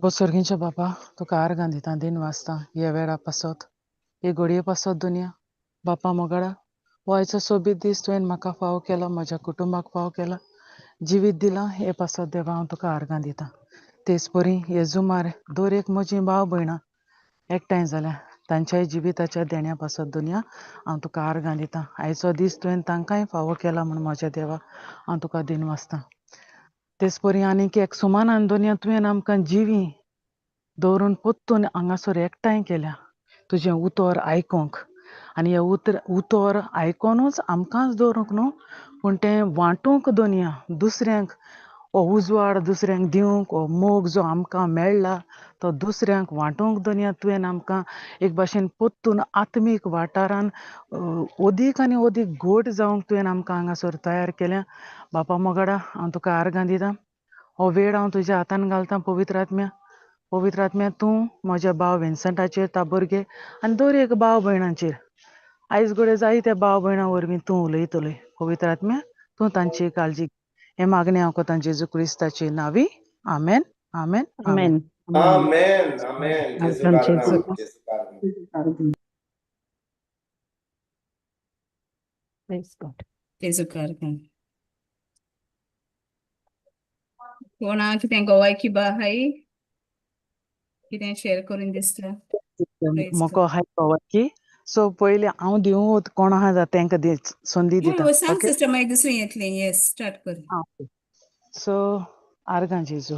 बोसोरगींच्या बापा, तुका आर्गां दिता, दिन वाचता ह्या वेळा पासत, हे घडये पासत दुनिया. बापा मोगाडा, हो आयचो सोबीत दीस तुवें म्हाका फावो केलो, म्हज्या कुटुंबाक फावो केला, जिवीत दिलां, हे पासत देवा हांव तुका आर्गां दिता. तेच परी हे जुमार दर एक म्हजी भाव भयणां एकठांय जाल्या तांच्याय जिविताच्या देण्या पासत दुनिया हांव तुका आर्गां दिता. आयचो दीस तुवें तांकांय फावो केला म्हूण म्हज्या देवा हांव तुका दिन वाचता. तेच परी आनीक एक सुमानान दुनिया तुवें आमकां जिवी दवरून परतून हांगासर एकठांय केल्या तुजें उतर आयकोंक. आनी हें उतर उतर आयकोनूच आमकांच दवरूंक न्हू, पूण तें वांटूंक दुनिया दुसऱ्यांक, हो उजवाड दुसऱ्यांक दिवंक, हो मोग जो आमकां मेळ्ळा तो दुसऱ्यांक वांटूंक दुनिया तुवें आमकां एक भाशेन परतून आत्मीक वाठारान अदीक आनी अदीक घट जावंक तुवें आमकां हांगासर तयार केल्या. बापा मोगाडा, हांव तुका आर्गां दिता. हो वेळ हांव तुज्या हातान घालता पवित्र आत्म्या. पवित्र आत्म्या, तूं म्हज्या भाव विन्संटाचेर ताबोर घे आनी दर एक भाव भयणांचेर आयज घडये जाय त्या भाव भयणां वरवीं तूं उलयतलोय. पवित्र आत्म्या, तूं तांची काळजी. हे मागणें हांव कोता जेजू क्रिस्ताचे नावी. आमेन, आमेन, आमेन. आमेन. आमेन, आमेन. जेजू कारणां, Praise God. जेजू कारणां. कोणा कितें गोवायकी बा हाय, कितें शेअर करून दिसता? म्हाका हाय गोवायकी. सो पयलीं हांव दिवं, कोण आहा जाता तांकां दी संदी दिता. सांग सिस्टर, मागीर दुसरी येतली. येस, स्टार्ट कर. सो आर्गां जेजू.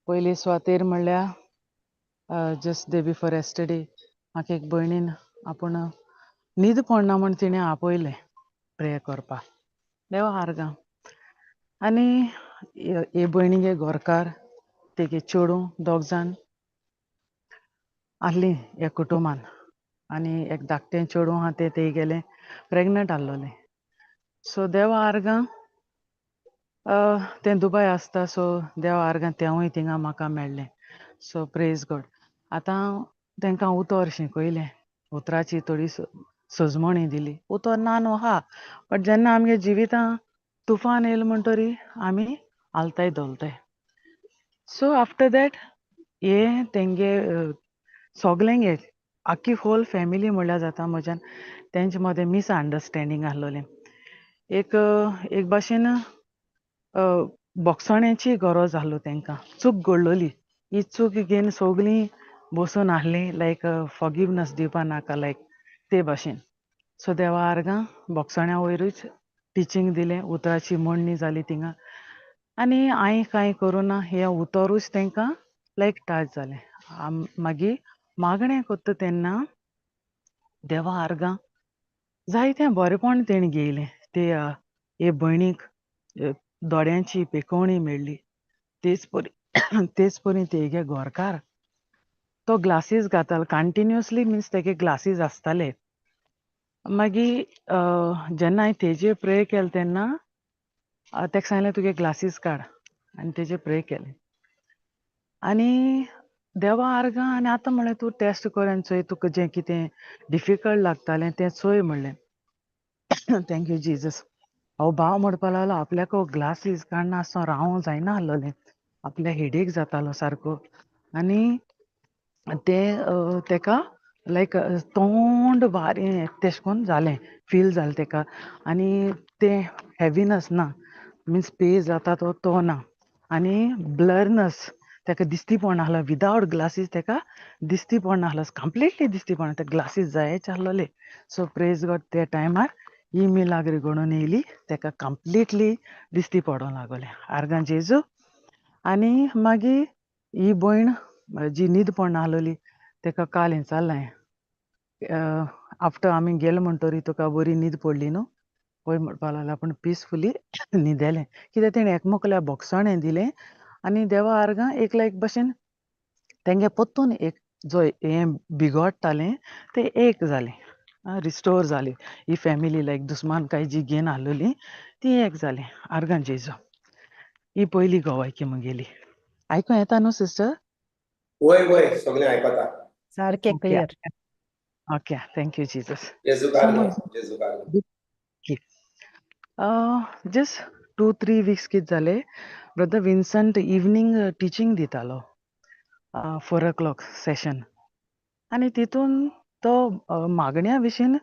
पयली सुवातेर म्हणल्यार जस्ट डे बिफोर येस्टरडे म्हाका एक भयणीन आपूण न्हीद पडना म्हूण तिणें आपयलें प्रेयर करपाक. देवा आर्गां. आनी हे भयणीगे घरकार, तेगे चेडूं, दोग जाण आहलीं ह्या कुटुंबान. आनी एक धाकटें चेडूं आहा तें तेगेलें प्रेगनंट आहलोलें. सो देवा आर्गां, तें दुबाय आसता. सो देवा आर्गां, तेंवूय थिंगा म्हाका मेळ्ळें. सो प्रेज गॉड. आतां तांकां उतर शिकयलें, उतराची थोडी सजमणी दिली. उतर ना न्हू आहा, बट जेन्ना आमगे जिवितां तुफान येयलें म्हणटरी आमी आलताय धोलताय. सो आफ्टर that हे तेंगे सोगल्यांगे आख्खी होल फॅमिली म्हणल्यार जाता म्हज्यान तेंचे मदें मिसअंडरस्टँडींग आहलोलें. एक एक भाशेन बोगसण्याची गरज आहलो तेंकां. चूक घडलोली, ही चूक घेवन सोगलीं बसून आहलीं, लायक फॉगिवनस दिवपा नाका लायक ते भाशेन. सो देवा आर्गां, बोगसण्या वयरूच टिचींग दिलें, उतराची म्हणणी जाली थिंगा. आनी हांवें कांय करूं ना, हें उतरूच तांकां लायक टच जालें. मागीर मागणें करता तेन्ना देवा आर्गां, जायतें बरेंपण तेणें घेयलें. ते हे भयणीक दोळ्यांची पेकोवणी मेळ्ळी. तेच परी तेच परी तेगे घरकार तो ग्लासीस घातालो कंटिन्युअसली, मिन्स तेगे ग्लासीस आसताले. मागीर जेन्ना हांवें तेजेर प्रे केलें तेन्ना तेका सांगलें तुगे ग्लासीस काड, आनी तेजेर प्रे केलें. आनी देवा आर्गां, आनी आतां म्हणलें तूं टेस्ट कर आनी चोय तुका जें कितें डिफिकल्ट लागतालें तें चोय म्हणलें. Thank you Jesus. हो भाव म्हणपा लागलो आपल्याक ग्लासीस काडना आसतना रावोंक जायना आहलोलें, आपल्या हेडेक जातालो सारको. आनी ते तेका लायक तोंड भारी तेशें कोन्न जालें, फील जालें तेका. आनी तें हेविनस ना, मिन्स पे जाता तो तो ना, आनी ब्लरनस तेका दिसती पडना आहलो. विदावट ग्लासीस तेका दिसती पडना आहलो, कंप्लिटली दिसती पडना, ते ग्लासीस जायच आहलोले. सो प्रेज गॉड, त्या टायमार ही मिलाग्री घडोवन येयली, तेका कंप्लिटली दिसती पडोंक लागोलें. आर्गां जेजू. आनी मागीर ही भयण जी न्हीद पडना आहलोली तेका काल हें चल्लां, आफ्टर आमी गेले म्हणटरी तुका बरी न्हीद पडली न्हू? पळय म्हणपा लागलो आपूण पिसफुली न्हिदेलें, कित्याक तेणें एकमेकाल्या बोगसणें दिलें. आनी देवा आर्गां, एक लायक भशेन तेंगे परतून एक जो हें बिगोडटालें तें एक जालें, रिस्टोर जाली ही फॅमिली. लायक दुस्मानकाय जी घेवन आहलोली ती एक जाली. आर्गां जेजू. ही पयली गोवायकी म्हगेली. आयकूं येता न्हू सिस्टर? वय वय, सगळें आयकता. सारकें clear. Okay, thank you Jesus. जेजू कारणां, जेजू कारणां. जस्ट 2-3 वीक्स कितें जालें, ब्रदर विन्संट इवनींग टिचींग दितालो. 4 o'clock session. आनी तितून तो मागण्या विशीं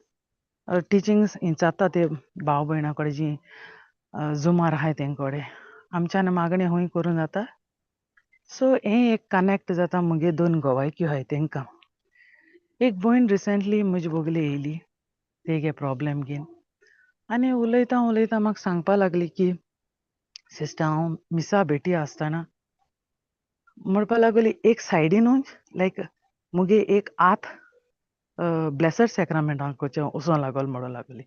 टिचिंग्स इंचाता ते भाव भयणां कडेन जी जुमार आहाय तेंक कडेन आमच्यान मागणें हूंय करूं जाता. सो हें एक कनेक्ट जाता मुगे दोन गोवायक्यो आहाय तेंकां. एक भयण रिसेंटली म्हजे बगले येयली तेगे प्रॉब्लेम घेवन आनी उलयता उलयता म्हाका सांगपा लागली की सिस्टर हांव मिसा भेटी आसतना म्हणपा लागली एक सायडीनूच लायक मुगे एक हात ब्लेसड सेक्रामेंटाक वचों लागलो म्हणूं लागली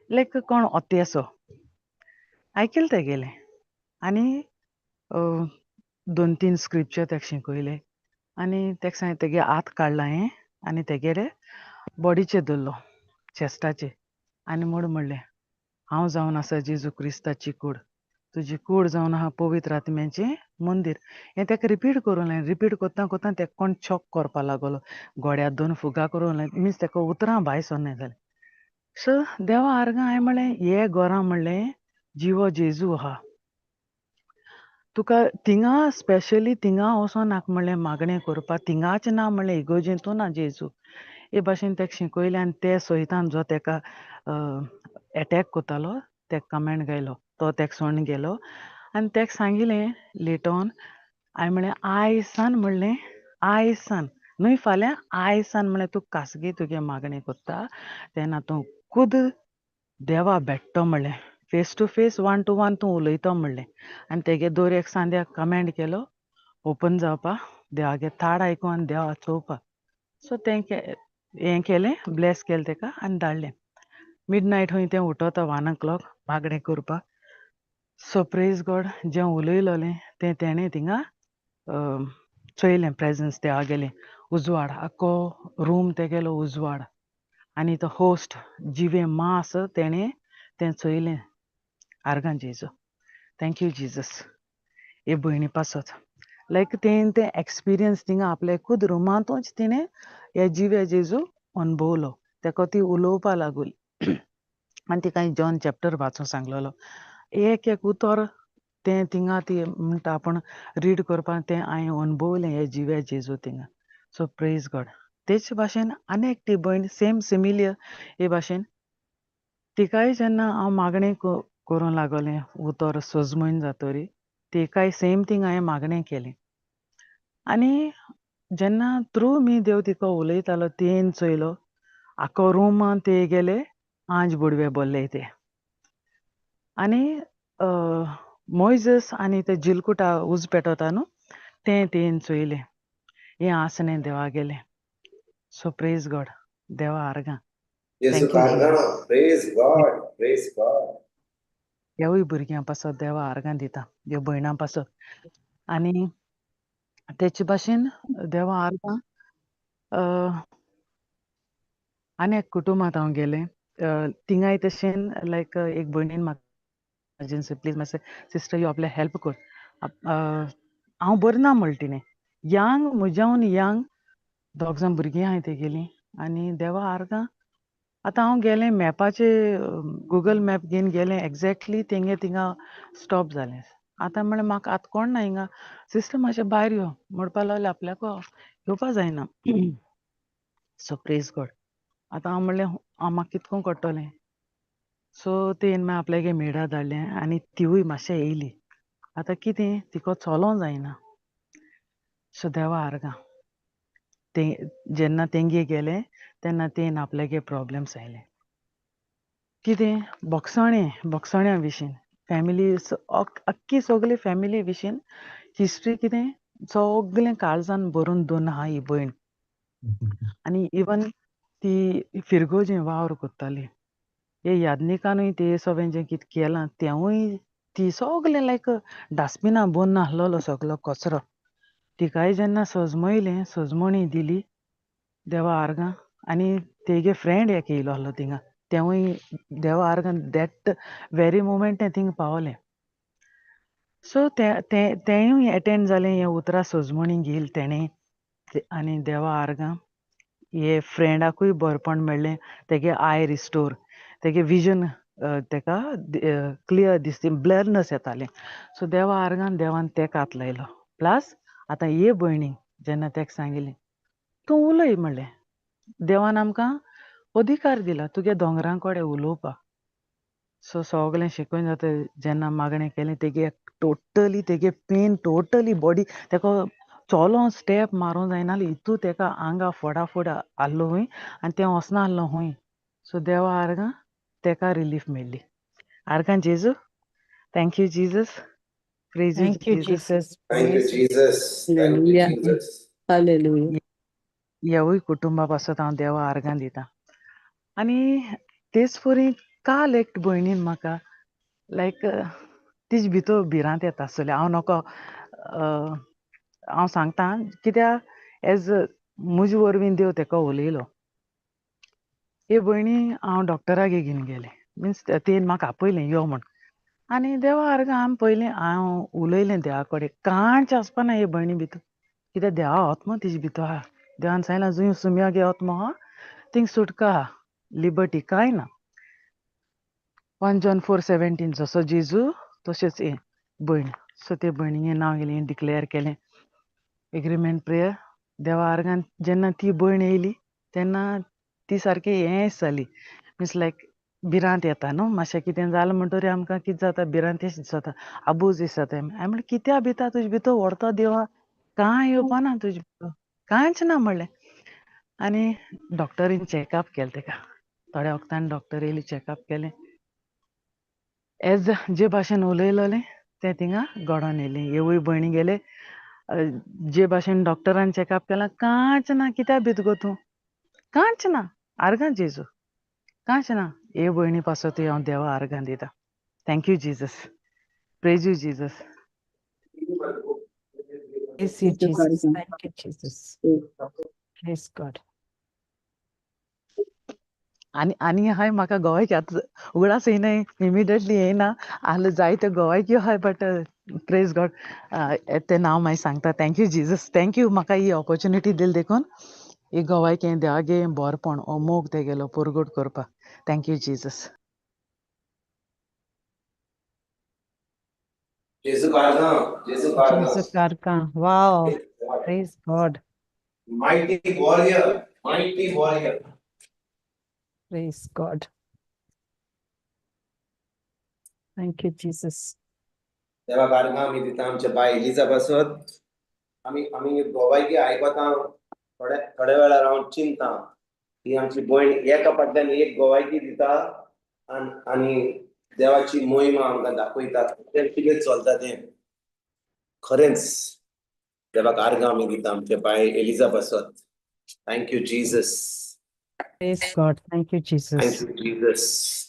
लायक कोण ओतेसो आयकलें तेगेलें आनी 2-3 स्क्रिप्चर तेका शिकयले आनी तेका सांगलें तेगे हात काडला हें आनी तेगेले बॉडीचेर धरलो चेस्टाचेर आनी म्हूण म्हणलें हांव जावन आसा जेजू क्रिस्ताची कूड, तुजी कूड जावन आहा पवित्र आत्म्याचें मंदीर. हें तेका रिपीट करूं लायलें. रिपीट करता करता तेका कोण चॉक करपा लागलो, गोड्या 2 फुगां करूं लायलें, मिन्स तेका उतरां भायर सरना जालें. सो देवा आर्गां हांवें म्हणलें हे घरां म्हणलें जिवो जेजू आहा, तुका थिंगा स्पेशली थिंगा वचों नाका म्हणलें मागणें करपाक, थिंगाच ना म्हणलें इगोर्जेंतू ना जेजू. हे भाशेन तेका शिकयलें आनी ते सयतान जो तेका एटॅक करतालो तेका कमेंट गायलो, तो तेका सोडून गेलो. आनी तेका सांगिलें लेट ऑन हांवें म्हणलें आयसान म्हणलें आयसान न्हय फाल्यां आयसान म्हणलें तूं खासगी तुगे मागणें करता तेन्ना तूं खुद देवा भेट्टो म्हणलें, face to face 1 to 1 तूं उलयतो म्हणलें. आनी तेगे दर एक सांद्याक कमेंट केलो ओपन जावपा देवागे थाड आयकूं आनी देवा चोवपा. सो तें हें केलें, ब्लेस केलें तेका आनी धाडलें. मिड नायट खंय तें उठोता 1 o'clock मागणें करपाक. सो प्रेज गॉड जें उलयलोलें तें तेणें थिंगा चोयलें प्रेजन्स देवागेलें उजवाड, आख्खो रूम तेगेलो उजवाड आनी तो होस्ट जिवें मास तेणें तें चोयलें. आर्गां जेजू, thank you Jesus हे भयणी पासत लायक तें तें एक्सपिरियन्स थिंगा आपले खुद रुमांतूच तिणें हे जिवे जेजू अनुभवलो, तेका ती उलोवपा लागली आनी तिका जॉन चॅप्टर वाचूंक सांगलेलो. एक एक उतर तें थिंगा ती म्हणटा आपूण रीड करपाक तें हांवें अनुभवलें हे जिवे जेजू थिंगा. सो प्रेज गॉड. तेच भाशेन आनी एकटी भयण सेम सिमिलियर हे भाशेन तिकाय जेन्ना हांव मागणें करूं लागलें उतर सजमयन जातरी तिकाय सेम थींग हांवें मागणें केलें. आनी जेन्ना थ्रू मी देव तिका उलयतालो तेन चोयलो आख्खो रुमान ते गेले आंज बुडवे बोल्ले ते आनी मोयजस आनी ते जिलकुटा उज पेटवता न्हू तें तेन चोयलें हें आसणें देवा गेलें. सो प्रेज गॉड, देवा आर्गां. जेजू आर्गां, प्रेज गॉड, प्रेज गॉड. ह्यावूय भुरग्यां पासत देवा आर्गां दिता, ह्यो भयणां पासत. आनी तेचे भाशेन देवा आर्गां. आनी एक कुटुंबांत हांव गेलें, थिंगाय तशें लायक एक भयणीन म्हाका एजन्सी प्लीज मातशें सिस्टर यो आपल्याक हेल्प कर, हांव बरें ना म्हणलें तिणें. यंग म्हज्याहून यंग दोग जाण भुरगीं आहाय तेगेलीं आनी देवा आर्गां. आतां हांव गेलें मॅपाचे गुगल मॅप घेवन गेलें एग्जॅक्टली तेंगे थिंगा स्टॉप जालें. आतां म्हणलें म्हाका आतां कोण ना हिंगा, सिस्टर मातशें भायर यो म्हणपा लागलें, आपल्याक येवपा जायना. सो प्रेज गॉड. आतां हांव म्हणलें हांव म्हाका कितको कळटलें. सो तेन मागीर आपल्यागे मेडा धाडलें आनी तिवूय मातशें येयली. आतां कितें तिका चलों जायना. सो देवा आर्गां. ते जेन्ना तेंगे गेले तेन्ना तेन आपल्यागे प्रॉब्लम्स आयले कितें बोगसणें, बोगसण्या विशीं फॅमिली आख्खी सगली फॅमिली विशीं हिस्ट्री कितें सगलें काळजान भरून दोन आहा ही भयण. आनी इवन ती फिरगोजें वावर करताली हे यादनिकानूय ते सगळें जें कितें केलां तेंवूय ती सगलें लायक डस्टबिना भरून आसलेलो सगलो कचरो. तिकाय जेन्ना सजमयलें, सजमणी दिली देवा आर्गां. आनी तेगे फ्रेंड एक येयलो आसलो थिंगा, तेंवूय देवा आर्गां that very moment तें थिंगा पावलें. सो तेंय एटेंड जालें हें उतरां सजमणी घेयल तेणें आनी देवा आर्गां हे फ्रेंडाकूय बरेपण मेळ्ळें, तेगे I restore, तेगे विजन तेका क्लियर दिसती, ब्लरनस येतालें. सो देवा आर्गान देवान तेका हात लायलो. प्लस आतां हे भयणीक जेन्ना तेका सांगिल्लें तूं उलय म्हणलें, देवान आमकां अधिकार दिला तुगे दोंगरां कडेन उलोवपाक. सो सगळें शिकून जाता जेन्ना मागणें केलें तेगे टोटली तेगे पेन टोटली बॉडी तेका चलोन स्टेप मारूंक जायना इतू तेका आंगा फोडाफोड आहलो हूंय आनी तें वचना आहलो हूंय. सो देवा आर्गां तेका रिलीफ मेळ्ळी. आर्गां जेजू. Thank you Jesus. Praise you Thank you, Jesus. Jesus. Thank you, Praise Jesus. Thank you, Hallelujah. Jesus. Hallelujah. ह्यावूय कुटुंबा पासत हांव देवा आर्गां दिता. आनी तेच परी काल एक भयणीन म्हाका लायक तिजे भितर भिरांत येता आसतली, हांव नको हांव सांगता कित्याक एज म्हजे वरवीं देव तेका उलयलो. हे भयणी हांव डॉक्टरागे घेवन गेलें, मिन्स तेणें म्हाका आपयलें यो म्हण. आनी देवा आर्गां आमी पयलीं हांव उलयलें देवा कडेन, कांयच आसपाना हे भयणी भितर, कित्याक देवा आत्मो तिजे भितर आहा. देवान सांगलां जंय सुम्यागे आत्मो आहा थिंग सुटका आहा, लिबर्टी कांय ना. 1 John 4:17 जसो जेजू तशेंच हें भयण. सो ते भयणीचें नांव गेलें डिक्लेअर केलें एग्रीमेंट प्रेयर. देवा आर्गान जेन्ना ती भयण येयली तेन्ना ती सारकी हें जाली, मिन्स लायक भिरांत येता न्हू मातशें कितें जालें म्हणटरी आमकां कितें जाता, भिरांत दिसता, आबूज दिसता. हांवें म्हणलें कित्या भिता तुजे भितर व्हडतो देवा, कांय येवपाना तुजे भितर, कांयच ना म्हणलें. आनी डॉक्टरीन चॅकअप केलें तेका, थोड्या वखदान डॉक्टर येयली चॅकअप केलें, एज जे भाशेन उलयलोलें तें थिंगा घडोन येयलें. हेवूय भयणी गेले जे भाशेन डॉक्टरान चॅकअप केलां, कांयच ना, कित्याक भीत गो तूं, कांयच ना, आर्गां जेजू, कांयच ना. हे भयणी पासत हांव देवा आर्गां दिता. Thank you Jesus. Praise you Jesus. Praise you, Jesus. Thank you, Jesus. Praise God. आनी आनी हाय म्हाका गोवायकी आतां उगडास येयना, इमिडिएटली येयना आहलो जायत्यो गोवायक्यो आहाय, बट प्रेज गॉड तें नांव मागीर सांगता. Thank you Jesus. Thank you म्हाका ही ऑपॉर्चुनिटी दिली देखून ही गोवायकी देवागे बरपण हो मोग तेगेलो परगट करपाक. Thank you Jesus. जेजू कारगां, जेजू कारगां. Jesus Karka. Wow. Praise God. Mighty warrior, mighty warrior. Praise God. Thank you, Jesus. देवा कारगां आमी दिता आमच्या बाय एलिजा पासत. आमी आमी गोवायकी आयकता थोड्या थोड्या वेळार हांव चिंता ही आमची भयण एका फाटल्यान एक गोवायकी दिता आनी देवाची मोहिमा आमकां दाखयता, तें कितें चलता तें खरेंच देवाक आर्गां आमी दिता आमच्या बाय एलिजा पासत. Thank you Jesus. Praise God. Thank you, Jesus. Thank you Jesus.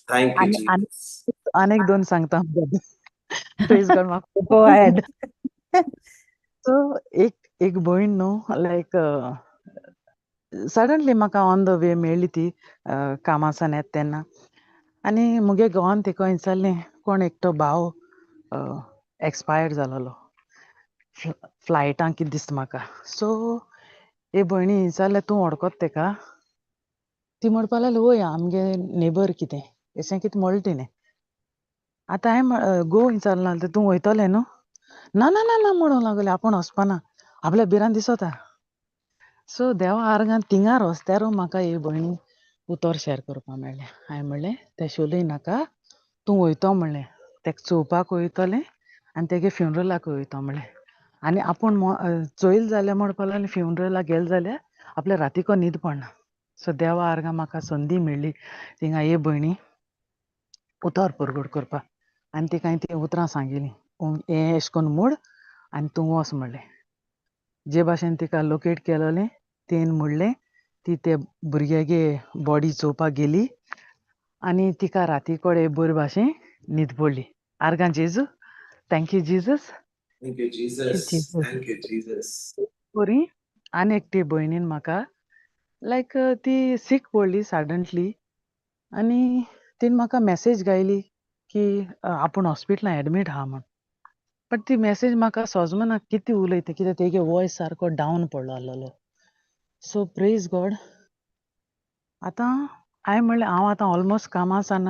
Thank you आनी आनी जीजस. आनी एक दोन सांगता. प्रेज गॉड म्हाका. Go ahead. सो एक एक भयण न्हू लायक सडनली म्हाका ऑन the way मेळ्ळी ती कामासान येता तेन्ना. आनी मुगे घोवान तिका विचारलें कोण एकटो भाव एक्सपायर जालोलो फ्लायटान कितें दिसता म्हाका. सो हे भयणी विचारलें तूं वळखता तेका, ती म्हणपाक लागली वय आमगे नेबर कितें अशें कितें म्हणलें तिणें. आतां हांवें घोव विचारलें नाल्यार तूं वयतलें न्हू, ना ना ना ना म्हणूंक लागली, आपूण वचपाना, आपल्या भिरांत दिसता. सो देवा आर्गान थिंगा रस्त्यारू म्हाका ही भयणी उतर शेअर करपाक मेळ्ळें. हांवें म्हणलें तेशें उलय नाका, तूं वयतो म्हणलें, तेका चोवपाक वयतलें आनी तेगे फ्युनरलाक वयतो म्हणलें. आनी आपूण चोयल जाल्यार म्हणपाक लागलें फ्युनरलाक गेलें जाल्यार आपल्या रातीको न्हीद पडना. सो देवा आर्गां म्हाका संदी मेळ्ळी थिंगा हे भयणी उतर परगट करपाक. आनी तिका हांवें तीं उतरां सांगिलीं, हें अशें करून मोड आनी तूं वच म्हणलें. जे भाशेन तिका लोकेट केलोलें तेणें म्हणलें ती ते भुरग्यागे बॉडी चोवपाक गेली आनी तिका राती कडेन बरे भाशेन न्हीद पडली. आर्गां जेजू. Thank you Jesus. Thank you Jesus. Jesus. Thank you Jesus. बरी आनी एकटी भयणीन म्हाका लायक ती सीक पडली सडनली आनी तिणें म्हाका मॅसेज गायली की आपूण हॉस्पिटलान एडमीट आहा म्हण. बट ती मॅसेज म्हाका सोजमना कितें उलयता, कित्याक तेगे वॉयस सारको डावन पडलो आहलोलो. सो प्रेज गॉड. आतां हांवें म्हणलें हांव आतां ऑलमोस्ट कामासान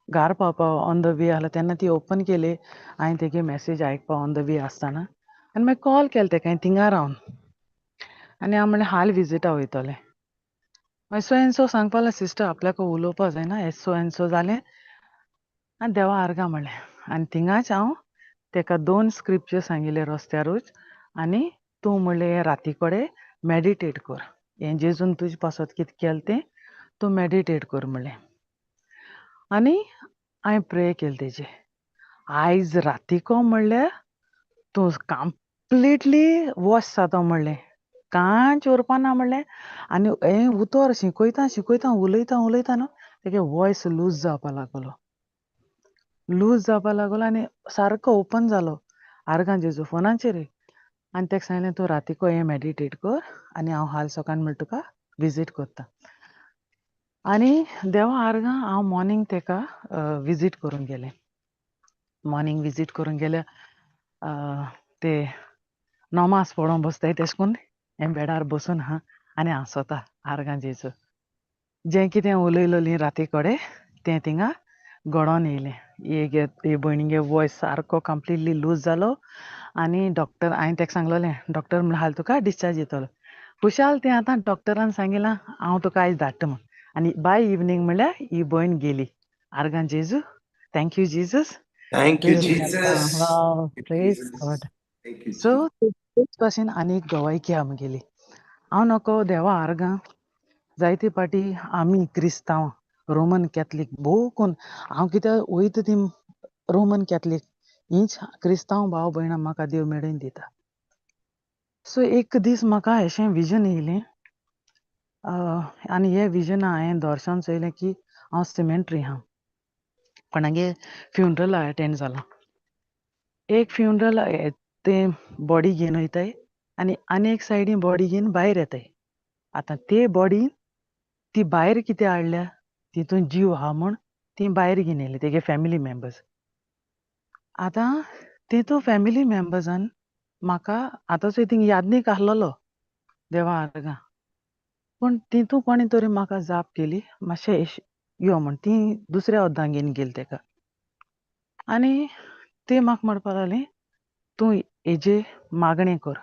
घार पावपा ऑन the way आहलो तेन्ना ती ओपन केली, हांवें तेगे मॅसेज आयकपा ऑन the way आसतना. आनी मागीर कॉल केलो तेका हांवें थिंगा रावन. आनी हांव म्हणलें हाल विजिटा वयतलें. मागीर सो एन सो सांगपा सिस्टर आपल्याक उलोवपा जायना, हे सो एन सो जालें आनी देवा आर्गां म्हणलें. आनी थिंगाच हांव तेका 2 स्क्रिप्चर सांगिल्ले रस्त्यारूच, आनी तूं म्हणलें राती कडेन मॅडिटेट कर, हें जेजून तुजे पासत कितें केलें तें तूं मॅडिटेट कर म्हणलें. आनी हांवें प्रे केलें तेजेर. आयज रातीको म्हणल्यार तूं कंप्लिटली वॉश जाता म्हणलें, कांयच उरपा ना म्हणलें. आनी हें उतर शिकयता शिकयता उलयता उलयता न्हू तेगे वॉयस लूज जावपा लागलो, लूज जावपा लागलो आनी सारको ओपन जालो आर्गां जेजू फोनाचेर. आनी तेका सांगलें तूं रातीको हें मॅडिटेट कर आनी हांव हाल सकाळ म्हळ्यार तुका विजीट करता. आनी देवा आर्गां हांव मॉर्निंग तेका विजीट करूंक गेलें. मॉर्निंग विजीट करूंक गेल्या ते नमाज पडोवंक बसताय तेश कोन्न हें बेडार बसून आहा आनी हांसता आर्गां जेजू. जें कितें उलयलोली राती कडेन तें थिंगा घडोवन येयलें. एक भयणीगे वॉयस सारको कंप्लिटली लूज जालो आनी डॉक्टर हांवें तेका सांगलोलें, डॉक्टर म्हणल्यार हाल तुका डिस्चार्ज दितलो. खुशाल तें आतां डॉक्टरान सांगिलां हांव तुका आयज धाडटा म्हूण. आनी बाय इवनींग म्हणल्यार ही भयण गेली. आर्गां जेजू. Thank you Jesus. Thank you Jesus. Praise God. So तेच भाशेन आनी एक गवायकी आहा म्हगेली. हांव नको देवा आर्गां जायते पाटी आमी क्रिस्तांव रोमन कॅथलीक भोव कोन्न हांव कित्याक वयता ती रोमन कॅथलीक हीच क्रिस्तांव भाव भयणां म्हाका देव मेळोवन दिता. सो एक दीस म्हाका अशें विजन येयलें आनी हें विजन हांवें दर्शन चोयलें की हांव सिमेंट्री आहा, कोणागे फ्युनरल अटेंड जालां. एक फ्युनरल तें बॉडी घेवन वयताय आनी आनी एक सायडीन बॉडी घेवन भायर येताय. आतां ते बॉडी ती भायर कितें हाडल्या तितून जीव आहा म्हूण ती भायर घेवन येयली तेगे फॅमिली मेंबर्स. आतां तितून फॅमिली मेंबर्सान म्हाका आतां चोय थिंग यादनीक आहलोलो देवा आर्गां, पूण तितून कोणी तरी म्हाका जाप केली मातशें यो म्हूण. ती दुसऱ्या अर्दां घेवन गेली तेका आनी ती म्हाका म्हणपाक लागली तूं हेजे मागणें कर.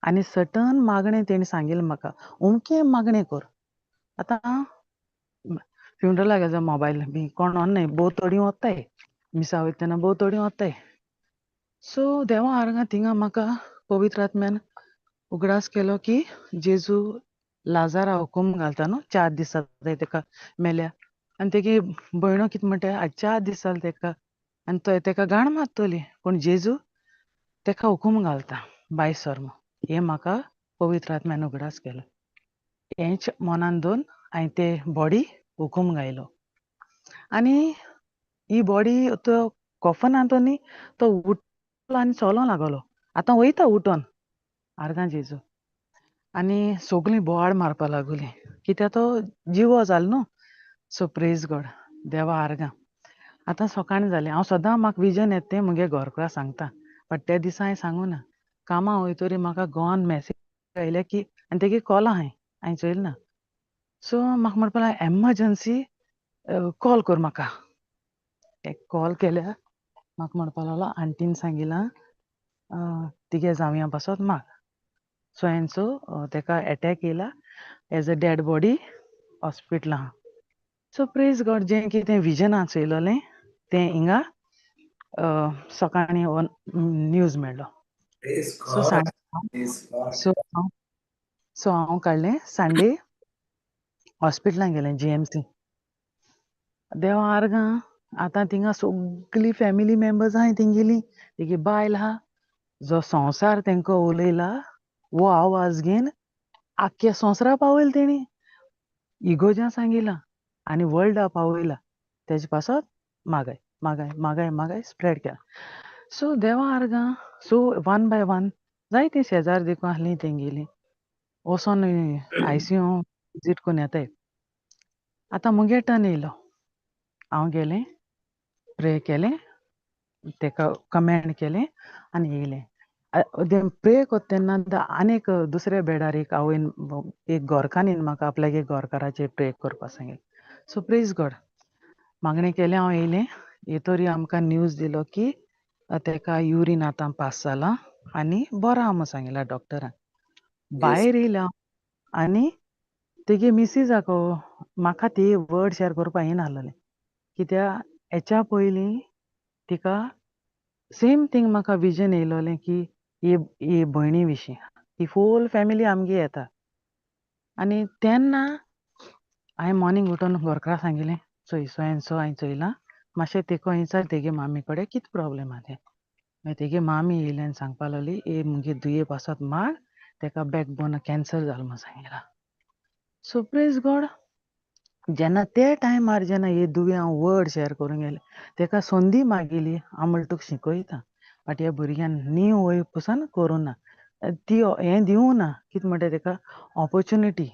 आनी सर्टन मागणें तेणी सांगिल्लें म्हाका, अमकें मागणें कर. आतां फ्युनरलाक गेल्यार मोबायल बी कोण न्हय भोव थोडीं वताय, मिसा वयता तेन्ना भोव थोडीं वताय. सो देवा आर्गां थिंगा म्हाका पवित्र आत्म्यान उगडास केलो की जेजू लाजारा हुकूम घालता न्हू, 4 दीस जाताय तेका मेल्या. आनी तेगे भयणो कितें म्हणटा, आज 4 दीस जाले तेका आनी तो तेका गाण मारतली, पूण जेजू तेका हुकूम घालता बाय सर म्हूण. हें म्हाका पवित्र आत्म्यान उगडास केलो. हेंच मनान दोन हांवें ते बॉडी हुकूम घायलो आनी ही बॉडी तो कॉफनांत न्ही तो उठलो आनी चलोंक लागलो. आतां वयता उठोन आर्गां जेजू. आनी सगळीं बोवाळ मारपा लागली कित्याक तो जिवो जालो न्हू. सो प्रेज गॉड देवा आर्गां. आतां सकाळीं जालें, हांव सदां म्हाका विजन येता तें म्हगे घरकारा सांगता, बट त्या दिसा हांवें सांगू ना. कामां वयतरी म्हाका गोवान मॅसेज आयल्या की, आनी तेगे कॉल आहाय हांवें चोयलें ना. सो म्हाका म्हणपाक लागलो एमरजंसी कॉल कर म्हाका. एक कॉल केल्यार म्हाका म्हणपाक लागलो आंटीन सांगिलां तिगे जावया पासत माग, सो एन सो तेका एटॅक येयला एज अ डेड बॉडी हॉस्पिटलां. सो प्रेज गॉड, जें कितें विजन चोयलोलें तें हिंगा सकाळीं हो न्यूज मेळ्ळो. सो सो हांव काडलें संडे हॉस्पिटलान गेलें GMC. देवा आर्गां आतां थिंगा सगळीं फॅमिली मेंबर्स आहाय तेंगेली, तेगे बायल आहा, जो संवसार तेंकां उलयला वो आवाज घेवन आख्ख्या संवसारा पावयला तेणी, इगोज्या सांगिलां आनी वर्ल्डा पावयला. तेजे पासत मागाय मागाय मागाय मागाय स्प्रेड केला. सो देवा आर्गां, सो वन बाय वन जायतीं शेजार देखून आहलीं तेंगेलीं वचोन ICU visit करून येताय. आतां मुगे टर्न येयलो, हांव गेलें, प्रे केलें, तेका कमेंड केलें आनी येयलें. प्रे कोत्ता तेन्ना आनीक दुसऱ्या बेडार एक आवयन एक गोरकान्नीन म्हाका आपल्यागे गोरकाराचेर प्रे करपाक सांगलें. सो प्रेज गॉड, मागणें केलें, हांव येयलें. येतोरी आमकां न्यूज दिलो की तेका युरीन आतां पास जाला आनी बरो आहा म्हूण सांगिलां डॉक्टरान. भायर येयलें हांव आनी तेगे मिसीसाक म्हाका ती वर्ड शेअर करपा येनासलेलें कित्या हेच्या पयलीं तिका सेम थींग म्हाका विजन येयलोलें की हे हे भयणी विशीं ती फूल फॅमिली आमगे येता. आनी तेन्ना हांवें मॉर्निंग उठून घरकारा सांगिलें चोय सो एन सो हांवें चोयलां मातशें तेका विचार तेगे मामी कडेन कितें प्रोब्लेम आहा तें. मागीर तेगे मामी येयली आनी सांगपा लागली ए मुगे दुयें पासत माग तेका बॅकबोन कॅन्सर जालो म्हूण सांगिलां. सो प्रेज गॉड जेन्ना ते टायमार जेन्ना हे दुयें हांव वर्ड शेअर करूंक गेलें तेका संदी मागिली हांव म्हणलें तुका शिकयता बट ह्या भुरग्यान न्ही वय पसून करूं ना ती हें दिवूं ना कितें म्हणटा तेका ऑपोर्चुनिटी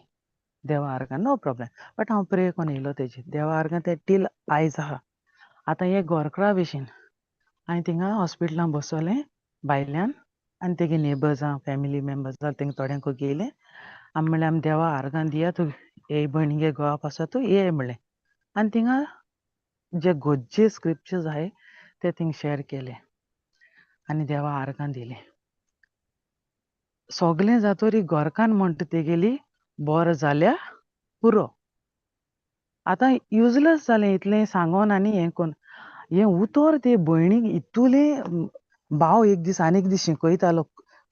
देवा आर्गां नो प्रॉब्लेम बट हांव प्रे करून येयलो तेजेर देवा आर्गां तें टील आयज आहा. आतां हे गोरकरा भशेन हांवें थिंगा हॉस्पिटलान बसोलें भायल्यान आनी तेगे नेबर्सां फॅमिली मेंबर्स तेंका थोड्यांक घेयलें आमी म्हणलें आमी देवा आर्गां दिया तूं हे भयणीगे घोवा पासत तूं ये म्हणलें. आनी थिंगा जे गरजे स्क्रिप्चर्स आहाय ते थिंग शेअर केले आनी देवा आर्गां दिलें. सगलें जातोरी घरकान्न म्हणटा तेगेली बरो जाल्या पुरो. आतां युजलेस जालें इतलें सांगोन आनी हें कोन्न हें उतर ते भयणीक इतुलें भाव एक दीस आनी एक दीस शिकयतालो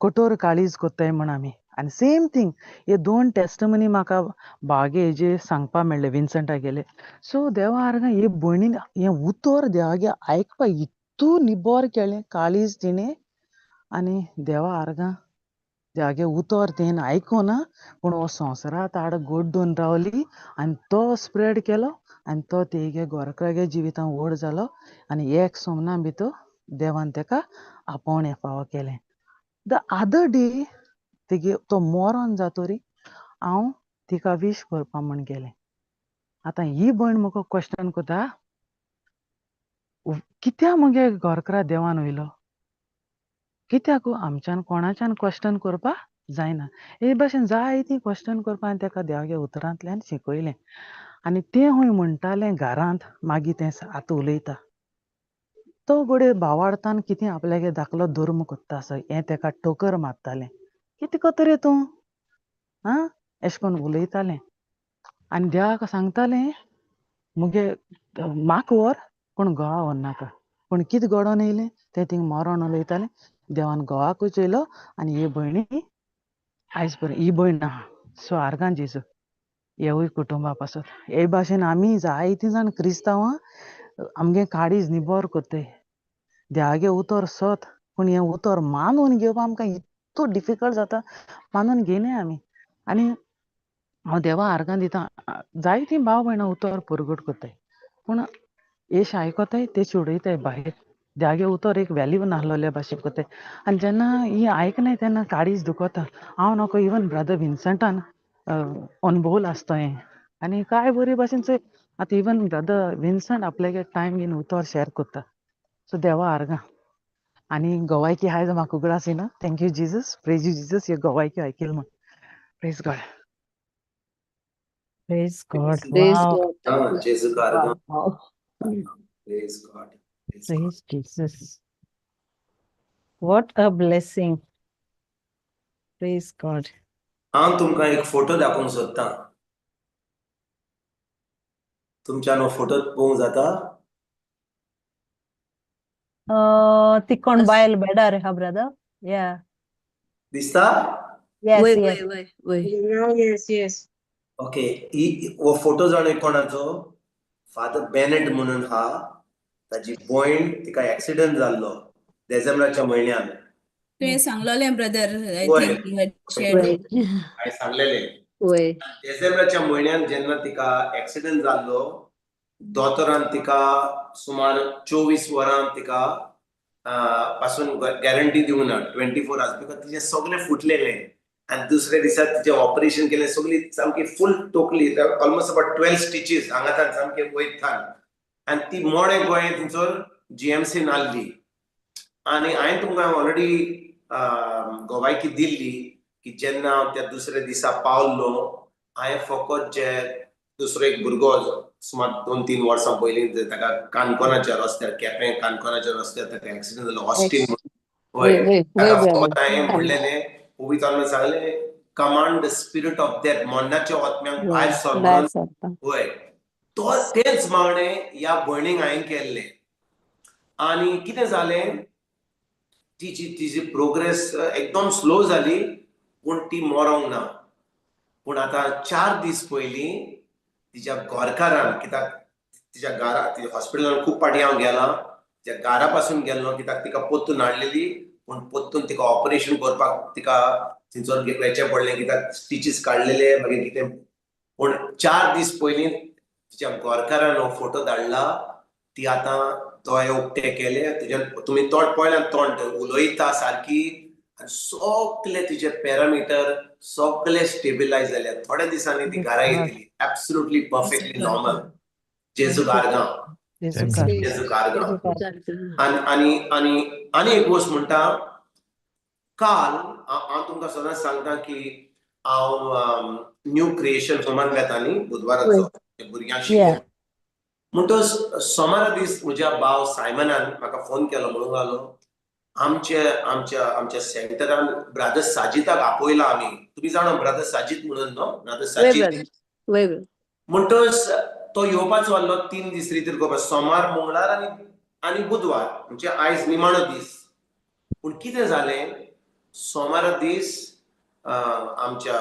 कठोर काळीज कोत्ताय म्हण आमी. आनी सेम थींग हे दोन टेस्टमनी म्हाका भावगे हेजे सांगपा मेळ्ळें विन्संटा गेले. सो देवा आर्गां हे भयणीन हें उतर देवागे आयकपा इतू निबर केलें काळीज तिणें आनी देवा आर्गां देवागे उतर तेणें आयकुना पूण हो संवसारांत आड गोड्डून रावली आनी तो स्प्रेड केलो आनी तो तेगे गोरकागे जिवितांत व्हड जालो आनी एक सोमना भितर देवान तेका आपोवणें फावो केलें. The other day तेगे तो मरोन जातोरी हांव तिका वीश करपा म्हूण गेलें. आतां ही भयण म्हाका क्वेश्चन करता कित्याक मुगे घरकारा देवान वयलो कित्याक आमच्यान कोणाच्यान क्वेश्चन करपा जायना. हे भाशेन जायतीं क्वेश्चन करपा आनी तेका देवागे उतरांतल्यान शिकयलें. आनी तें खंय म्हणटालें घरांत मागीर तें आतां उलयता. तो घडये भावार्थान कितें आपल्यागे धाकलो धर्म कोत्ता आसत हें तेका ठोकर मारतालें. कितें करता रे तूं? आं एशें करून उलयतालें. आनी देवाक सांगतालें मुगे म्हाका व्हर पूण घोवा व्हरनाका पूण कितें घडोवन येयलें तें थिंग मरोण उलयतालें. देवान घोवाकूय चोयलो आनी ही भयणी आयज पर्यंत ही भयण आहा. सो आर्गां जेजू हेवूय कुटुंबा पासत हे भाशेन आमी जायतीं जाण क्रिस्तांवां आमगे काळीज निबर कोत्ताय देवागे उतर सत पूण हें उतर मानून घेवपाक आमकां इतू डिफिकल्ट जाता मानून घेयनाय आमी. आनी हांव देवा आर्गां दिता जायतीं भाव भयणां उतर परगट कोत्ताय पूण एश आयकोताय तेच उडयताय भायर. देवागे उतर एक व्हॅल्यू नासलोले भाशेन कोत्ताय आनी जेन्ना ही आयकनाय तेन्ना काळीज दुखता. हांव नको इवन ब्रदर विन्संटान अनुभवला आसता हें. आनी काय बरे भाशेन चोय आतां इवन ब्रदर विन्संट आपल्यागे टायम घेवन उतर शेअर करता. सो देवा आर्गां. आनी गोवायकी आयज म्हाका उगडास येना. Thank you Jesus praise you Jesus हे गोवायकी आयकिल म्हूण. Praise God. Praise God. Praise Wow. God. Ah, जेजू आर्गां. Wow. Praise God. Praise Jesus. What a blessing. Praise God. हांव तुमकां एक फोटो दाखोवंक सोदतां. तुमच्यान हो फोटो पळोवंक जाता? ती कोण बायल बेडार हा ब्रदर? या. दिसता? Yes, वय yes. वय वय वय. Yes, yes. Okay ही हो फोटो जाणा कोणाचो? फादर बेनेट म्हणून हा. ताजी भयण तिका एक्सिडंट जाल्लो डिसेंबराच्या म्हयन्यान. तुवें सांगलोलें ब्रदर, I वय. Think you had shared. वय हांवें सांगलेलें. वय. डिसेंबराच्या म्हयन्यान जेन्ना तिका एक्सिडंट जाल्लो दोतोरान तिका सुमार 24 वरां तिका पासून गॅरंटी दिवंक ना 24 आवर्स because तिचें सगळें फुटलेलें आनी दुसऱ्या दिसा तिचें ऑपरेशन केलें सगळी सामकी फूल टोकली ऑलमोस्ट अबाउट 12 स्टिचीस हांगा सामके वयर थान आनी ती मोडें गोंय थंयसर जीएमसीन आहली. आनी हांवें तुमकां ऑलरेडी गोवायकी दिल्ली की जेन्ना हांव त्या दुसऱ्या दिसा पावल्लो हांवें फकत जे दुसरो एक भुरगो सुमार 2-3 वर्सां पयलीं ताका काणकोणाच्या रस्त्यार केपें काणकोणाच्या रस्त्यार ताका एक्सिडंट जालो ऑस्टीन. वय हय वय वय ताका ब्रदर. फकत हांवें म्हणलेलें पवित्र आत्म्यान सांगलें command the spirit of death, मरणाच्या आत्म्यांक भायर सर भायर म्हणून. सरता. वय, तो तेच मागणें ह्या भयणीक हांवें केल्लें. आनी कितें जालें, तिची तिजी प्रोग्रेस एकदम स्लो जाली, पूण ती मरोंक ना. पूण आतां 4 दीस पयलीं तिच्या घरकारान, कित्याक तिच्या घरा, तिच्या हॉस्पिटलान खूब फाटीं हांव गेलां, तिच्या घरा पासून गेल्लो, कित्याक तिका पोत्तून हाडलेली, पूण पोत्तून तिका ऑपरेशन करपाक तिका थंयसर वचचें पडलें, कित्याक स्टिचीस काडलेले, मागीर कितें. पूण 4 दीस पयलीं तिच्या घरकारान हो फोटो धाडला. ती आतां दोळे उक्ते केले तिच्या, तुमी तोंड पळयला, तोंड उलयता सारकी आनी सगळे तिचे पॅरामिटर सगळे स्टेबिलायज जाले. थोड्या दिसांनी ती घरा येतली, ऍब्सोल्युटली परफेक्टली नॉर्मल. जेजू आर्गां. जेजू आर्गां. आनी आनी आनी आनी एक गोश्ट म्हणटा, काल हांव तुमकां सदांच सांगता की हांव न्यू क्रिएशन होमान वेता न्ही बुधवाराचो भुरग्यांक शिकोवंक. म्हणटच सोमारा दीस म्हज्या भाव सायमनान म्हाका फोन केलो, म्हणूंक लागलो, आमचे आमच्या आमच्या सेंटरान ब्रादर साजिताक आपयला आमी. तुमी जाणा ब्रादर साजीत म्हणून न्हू, ब्रादर साजीत. म्हणटच तो येवपाचो आहलो 3 दीस रितीर करपाक, सोमार, मंगळार आनी आनी बुधवार, म्हणजे आयज निमाणो दीस. पूण कितें जालें, सोमारा दीस आमच्या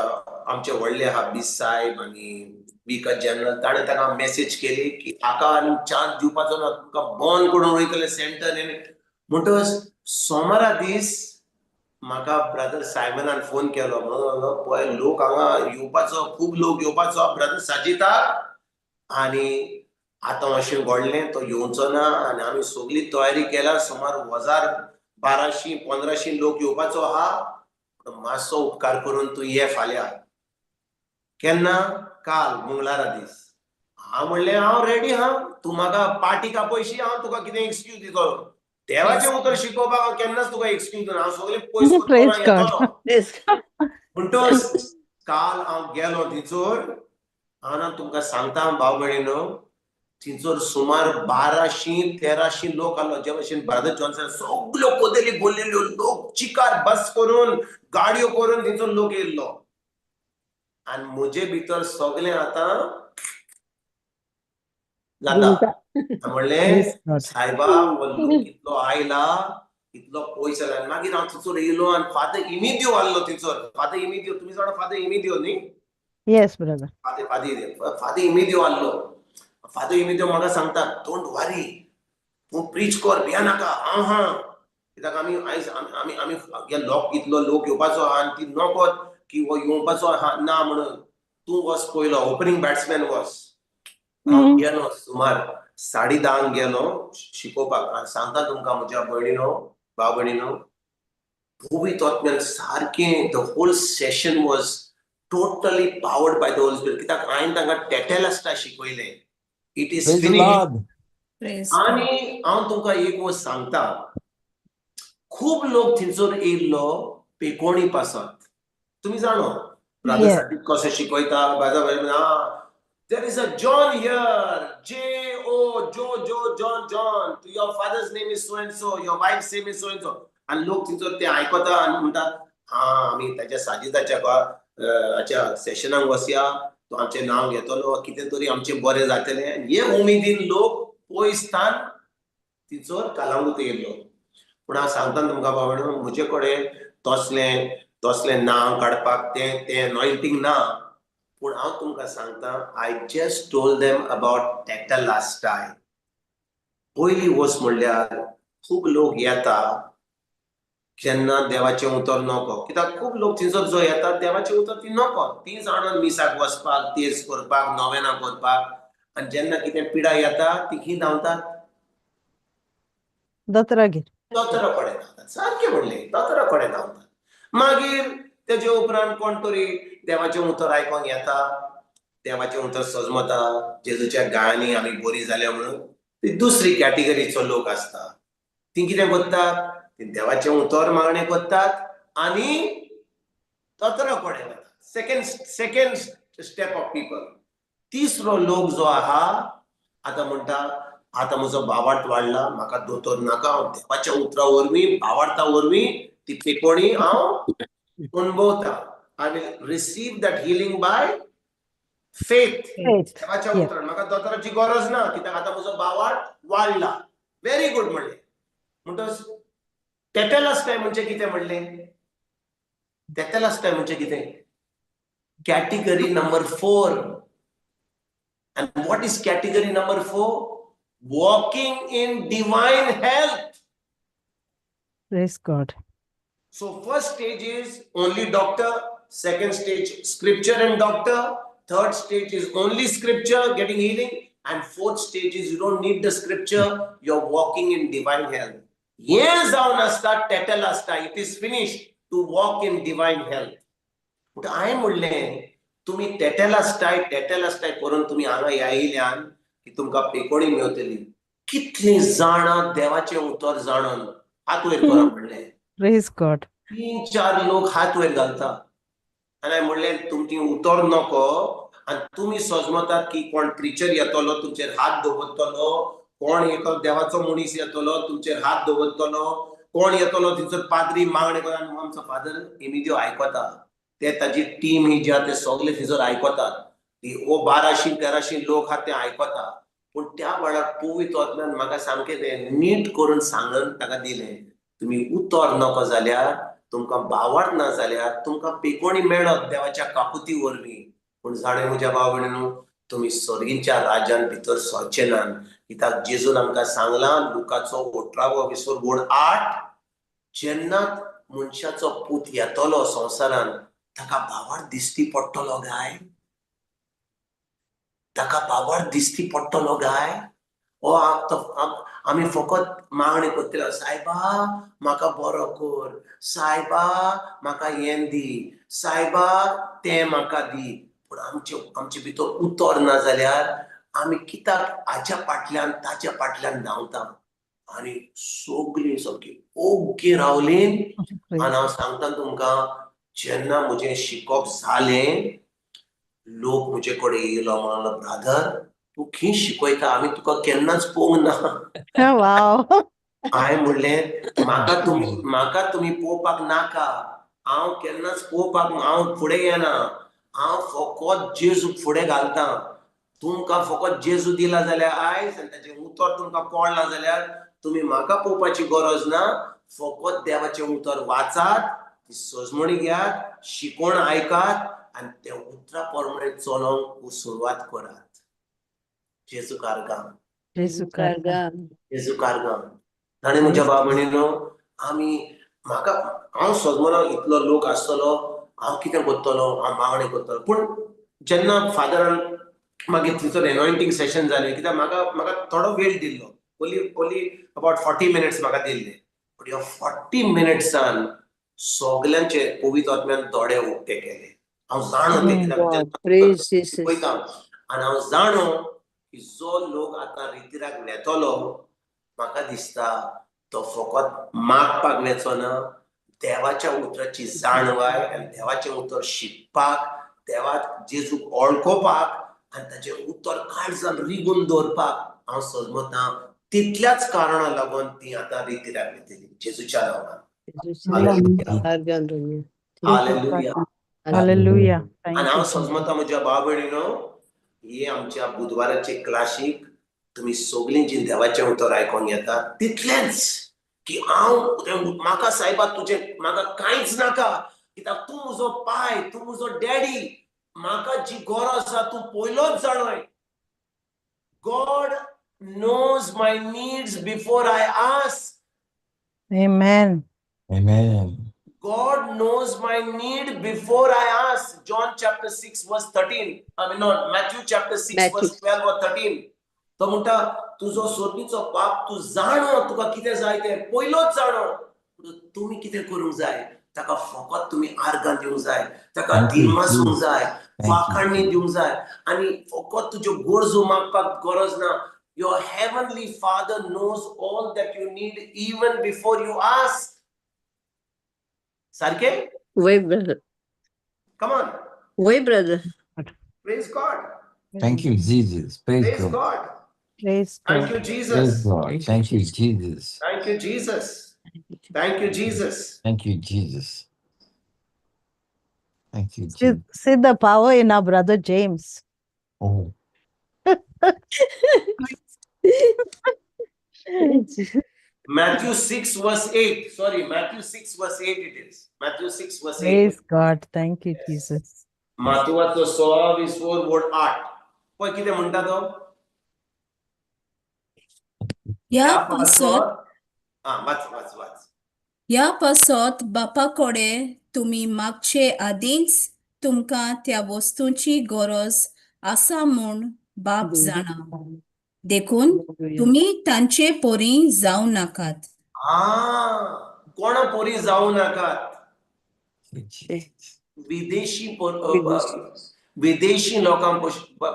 आमचे व्हडले आहा बीस साहेब आनी विकर जनरल, ताणें ताका मेसेज केली की हाका आनी चान्स दिवपाचो ना, तुमकां बंद करून वयतले सेंटर. म्हणटच सोमारा दीस म्हाका ब्रदर सायमनान फोन केलो, म्हणून लागलो, पळय लोक हांगा येवपाचो, खूब लोक येवपाचो ब्रदर साजिताक, आनी आतां अशें घडलें, तो येवचो ना आनी आमी सगळी तयारी केल्या, सुमार 1000, 1200, 1500 लोक येवपाचो आहा, मातसो उपकार करून तूं ये फाल्यां. केन्ना? काल मंगळारा दीस. हांव म्हणलें, हांव रेडी हा, तूं म्हाका पार्टीक आपयशी, हांव तुका कितें एक्सक्यूज दितलो. देवाचें उतर शिकोवपाक हांव केन्नाच तुका एक्सक्यूज दिना, हांव सगळें पयस करतलो, येतलो. म्हणटच काल हांव गेलो थंयसर. हांव ना तुमकां सांगता भाव भयणीनो, थंयसर सुमार 1200, 1300 लोक आसलो. जे भशेन ब्रदर जॉन्सन, सगल्यो कोदेली भरलेल्यो, लोक चिकार बस करून, गाडयो करून थंयसर लोक येयल्लो. आनी म्हजे भितर सगळें आतां जाता. म्हणलें, सायबा, हो लोक इतलो आयला, इतलो पयस आयला. आनी मागीर हांव थंयसर येयलो आनी फादर इमिदियो आहलो थंयसर. फादर इमिदियो, तुमी जाणा फादर इमिदियो न्ही? Yes, brother. Father इमिदियो आहलो. फादर इमिदियो म्हाका सांगता, "Don't worry, तूं प्रीच कर, भिया नाका, हांव हा." कित्याक आमी आयज आमी आमी आमी लोक, इतलो लोक येवपाचो आहा आनी ती नकोत की हो येवपाचो आहा ना म्हणून, तूं वच पयलो, ओपनींग बॅट्समॅन वच. हांव गेलो, सुमार 10:30क गेलो शिकोवपाक. आनी सांगता तुमकां म्हज्या भयणीनो, भाव भयणीनो, पवित्र आत्म्यान सारकें, the whole session was totally powered by the Holy Spirit, कित्याक हांवें तांकां टेटेलास्टा शिकयलें, it is Praise the finish. Lord. Praise God. आनी हांव तुमकां एक वस्त सांगता, खूब लोक थंयसर येयल्लो पेकोणी पासत. तुमी जाणो ब्रदर साजीत कशें शिकयता. Brother, there is a John here, J O Jo Jo John John, your father's name is so and so, your wife's name is so and so. आनी लोक थंयसर ते आयकता आनी म्हणटा, हा, आमी ताच्या साजिदाच्या हाच्या सेशनाक वसया, तो आमचें नांव घेतलो, कितें तरी आमचें बरें जातलें. हे उमेदीन लोक पयसतान थंयसर कलंगूट येयल्लो. पूण हांव सांगता तुमकां बाबा, म्हजे कडेन तसलें तसलें नांव काडपाक तें तें अनॉयंटींग ना. पूण हांव तुमकां सांगता, I just told them about tetelestai. पयली वस्त म्हणल्यार, खूब लोक येता जेन्ना देवाचें उतर नको, कित्याक खूब लोक थंयसर जो येता, देवाचें उतर ती नको, ती जाणून मिसाक वचपाक, तेज करपाक, नोवेनां करपाक. आनी जेन्ना कितें पिडा येता, ती खंय धांवतात? दोतोरागेर. दोतोरा कडेन धांवतात. सारकें म्हणलें, दोतोरा कडेन धांवतात. मागीर तेजे उपरांत कोण तरी देवाचें उतर आयकोंक येता, देवाचें उतर सजमता, जेजूच्या गाळांनी आमी बरी जाल्या म्हणून. ती दुसरी कॅटेगरीचो लोक आसता. ती कितें करतात? ती देवाचें उतर मागणें करतात आनी दोतोरा कडेन वतात, second step of people. तिसरो लोक जो आहा, आतां म्हणटा, आतां म्हजो भावार्थ वाडला, म्हाका दोतोर नाका, हांव देवाच्या उतरा वरवीं, भावार्था वरवीं ती पेकोणी हांव अणभवता. I will receive that healing by faith. Faith. देवाच्या Yeah. उतरान म्हाका दोतोराची गरज ना, कित्याक आतां म्हजो बावाट वाडला. व्हेरी गुड म्हणलें. म्हणटच तेटेलस्टाय म्हणजे कितें म्हणलें? तेटेलस्टाय म्हणजे कितें? Category number 4. And what is category number 4? Walking in divine health. Praise God. So first stage is only doctor, second stage scripture and doctor, third stage is only scripture getting healing, and fourth stage is you don't need the scripture, you're walking in divine health. हें जावन आसता tetelestai, it is finished to walk in divine health. पूण हांवें म्हणलें तुमी टेटेलास्टाय टेटेलास्टाय करून तुमी हांगा आयिल्ल्यान की तुमकां पेकोणी मेवतली. कितलीं जाणां देवाचें उतर जाणून हात वयर करा म्हणलें. Praise God. 3-4 लोक हात वयर घालता आनी हांवें म्हणलें तुमची उतर नको आनी तुमी सजमतात की कोण प्रिचर येतलो तुमचेर हात दवरतलो, कोण येतलो देवाचो मनीस येतलो तुमचेर हात दवरतलो, कोण येतलो थंयसर पाद्री मागणें करून. आनी आमचो फादर इमिदियो आयकता, ते ताजी टीम ही जी आहा ते सगळे थंयसर आयकतात, ती ओ 1200-1300 लोक आहा ते आयकता. पूण त्या वेळार पवित्र आत्म्यान म्हाका सामकें तें नीट करून सांगून ताका दिलें, तुमी उतर नको जाल्यार तुमकां बावड ना जाल्यार तुमकां पेकोणी मेळत देवाच्या काकुती वरवीं, पूण जाणें म्हज्या भाव भयणीनो तुमी सर्गीच्या राज्यान भितर सरचे नात. कित्याक जेजून आमकां सांगलां लुकाचो 18वो विसर 8, जेन्ना मनशाचो पूत येतलो संवसारान ताका बावड दिश्टी पडटलो गाय, ताका बावड दिश्टी पडटलो गाय. ओ आमी फकत मागणी करतले, सायबा म्हाका बरो कर, सायबा म्हाका हें दी, सायबा तें म्हाका दी. पूण आमचे भितर उतर ना जाल्यार आमी कित्याक हाच्या फाटल्यान ताच्या फाटल्यान धांवता. आनी सगळीं सामकी ओग्गी रावलीं. आनी हांव सांगता तुमकां जेन्ना म्हजें शिकप जालें लोक म्हजे कडेन येयलो म्हणलो, ब्रादर तूं खंय शिकयता, आमी तुका केन्नाच पळोवंक ना. वाव. हांवें म्हणलें म्हाका तुमी पळोवपाक नाका, हांव केन्नाच पळोवपाक हांव फुडें येना, हांव फकत जेजू फुडें घालता. तुमकां फकत जेजू दिला जाल्यार आयज आनी ताचें उतर तुमकां कळ्ळां जाल्यार तुमी म्हाका पळोवपाची गरज ना, फकत देवाचें उतर वाचात, ती सजमणी घेयात, शिकोण आयकात आनी त्या उतरा प्रमाणे चलोवंक सुरवात करात. जेजू कारगां, जेजू कारगां, जेजू कारगां. ताणें म्हज्या भाव भयणीनो आमी म्हाका हांव सजमना इतलो लोक आसतलो हांव कितें करतलो, हांव मागणें करतलो. पूण जेन्ना फादरान मागीर थंयसर एनॉयंटींग सेशन जालें, कित्याक म्हाका म्हाका थोडो वेळ दिल्लो, ओनली ओनली अबावट 40 मिनट्स म्हाका दिल्ले. पूण ह्या 40 मिनट्सान सगल्यांचे पवित्र आत्म्यान दोळे उक्ते केले. हांव जाणो तें कित्याक पळयता आनी हांव जाणो की जो लोक आतां रितीराक वेतलो म्हाका दिसता तो फकत मागपाक वेचो ना, देवाच्या उतराची जाणवाय आनी देवाचें उतर शिकपाक, देवाक जेजूक वळखोवपाक आनी ताचें उतर काळजान रिगून दवरपाक हांव सजमता. तितल्याच कारणा लागून ती आतां रितीराक वेतली जेजूच्या नांवान. Hallelujah, hallelujah. आनी हांव सजमता म्हज्या भाव भयणीनो, हे आमच्या बुधवाराचे क्लासीक तुमी सगळीं जी देवाचें उतर आयकोंक येता तितलेंच की हांव म्हाका सायबा तुजें म्हाका कांयच नाका, कित्याक तूं म्हजो पाय, तूं म्हजो डॅडी, म्हाका जी गरज आसा तूं पयलोच जाणय. God knows my needs before I ask. Amen. Amen. God knows my need before I ask. John chapter 6 verse 13. I mean, no, Matthew chapter 6 Matthew. Verse 12 or 13. तो म्हणटा तुजो सोदीचो पाप तूं जाणो, तुका कितें जाय तें पयलोच जाणो. तुमी कितें करूंक जाय, ताका फकत तुमी आर्गां दिवंक जाय, ताका दिमासूंक जाय, वाखाणी दिवंक जाय आनी फकत तुज्यो गरजो मागपाक गरज ना. Your heavenly Father knows all that you need even before you ask. सारके? Way, brother. Come on. Way, brother. Praise God. Thank you, Jesus. Praise Praise God. God. Praise God. Thank you, Jesus. Praise God. Thank you, Jesus. Thank you, Jesus. Thank you, Jesus. Thank you, Jesus. Thank you, See, Jesus. see the power in our brother James. Oh, Matthew 6 verse 8. Sorry, Matthew 6 verse 8 it is. Matthew 6 verse 8. Praise God. Thank you, Jesus. मातुवाचो सोळा वीस वोर board 8. पळय कितें म्हणटा तो? ह्या पासत आं, वाच वाच वाच. ह्या पासत बापा कडेन तुमी मागचे आदींच तुमकां त्या वस्तूंची गरज आसा म्हूण बाप जाणा. देखून तुमी तांचे परी जावं नाकात. आं, कोणा पोरी जावं नाकात. thank you, Jesus. विदेशी विदेशी लोकां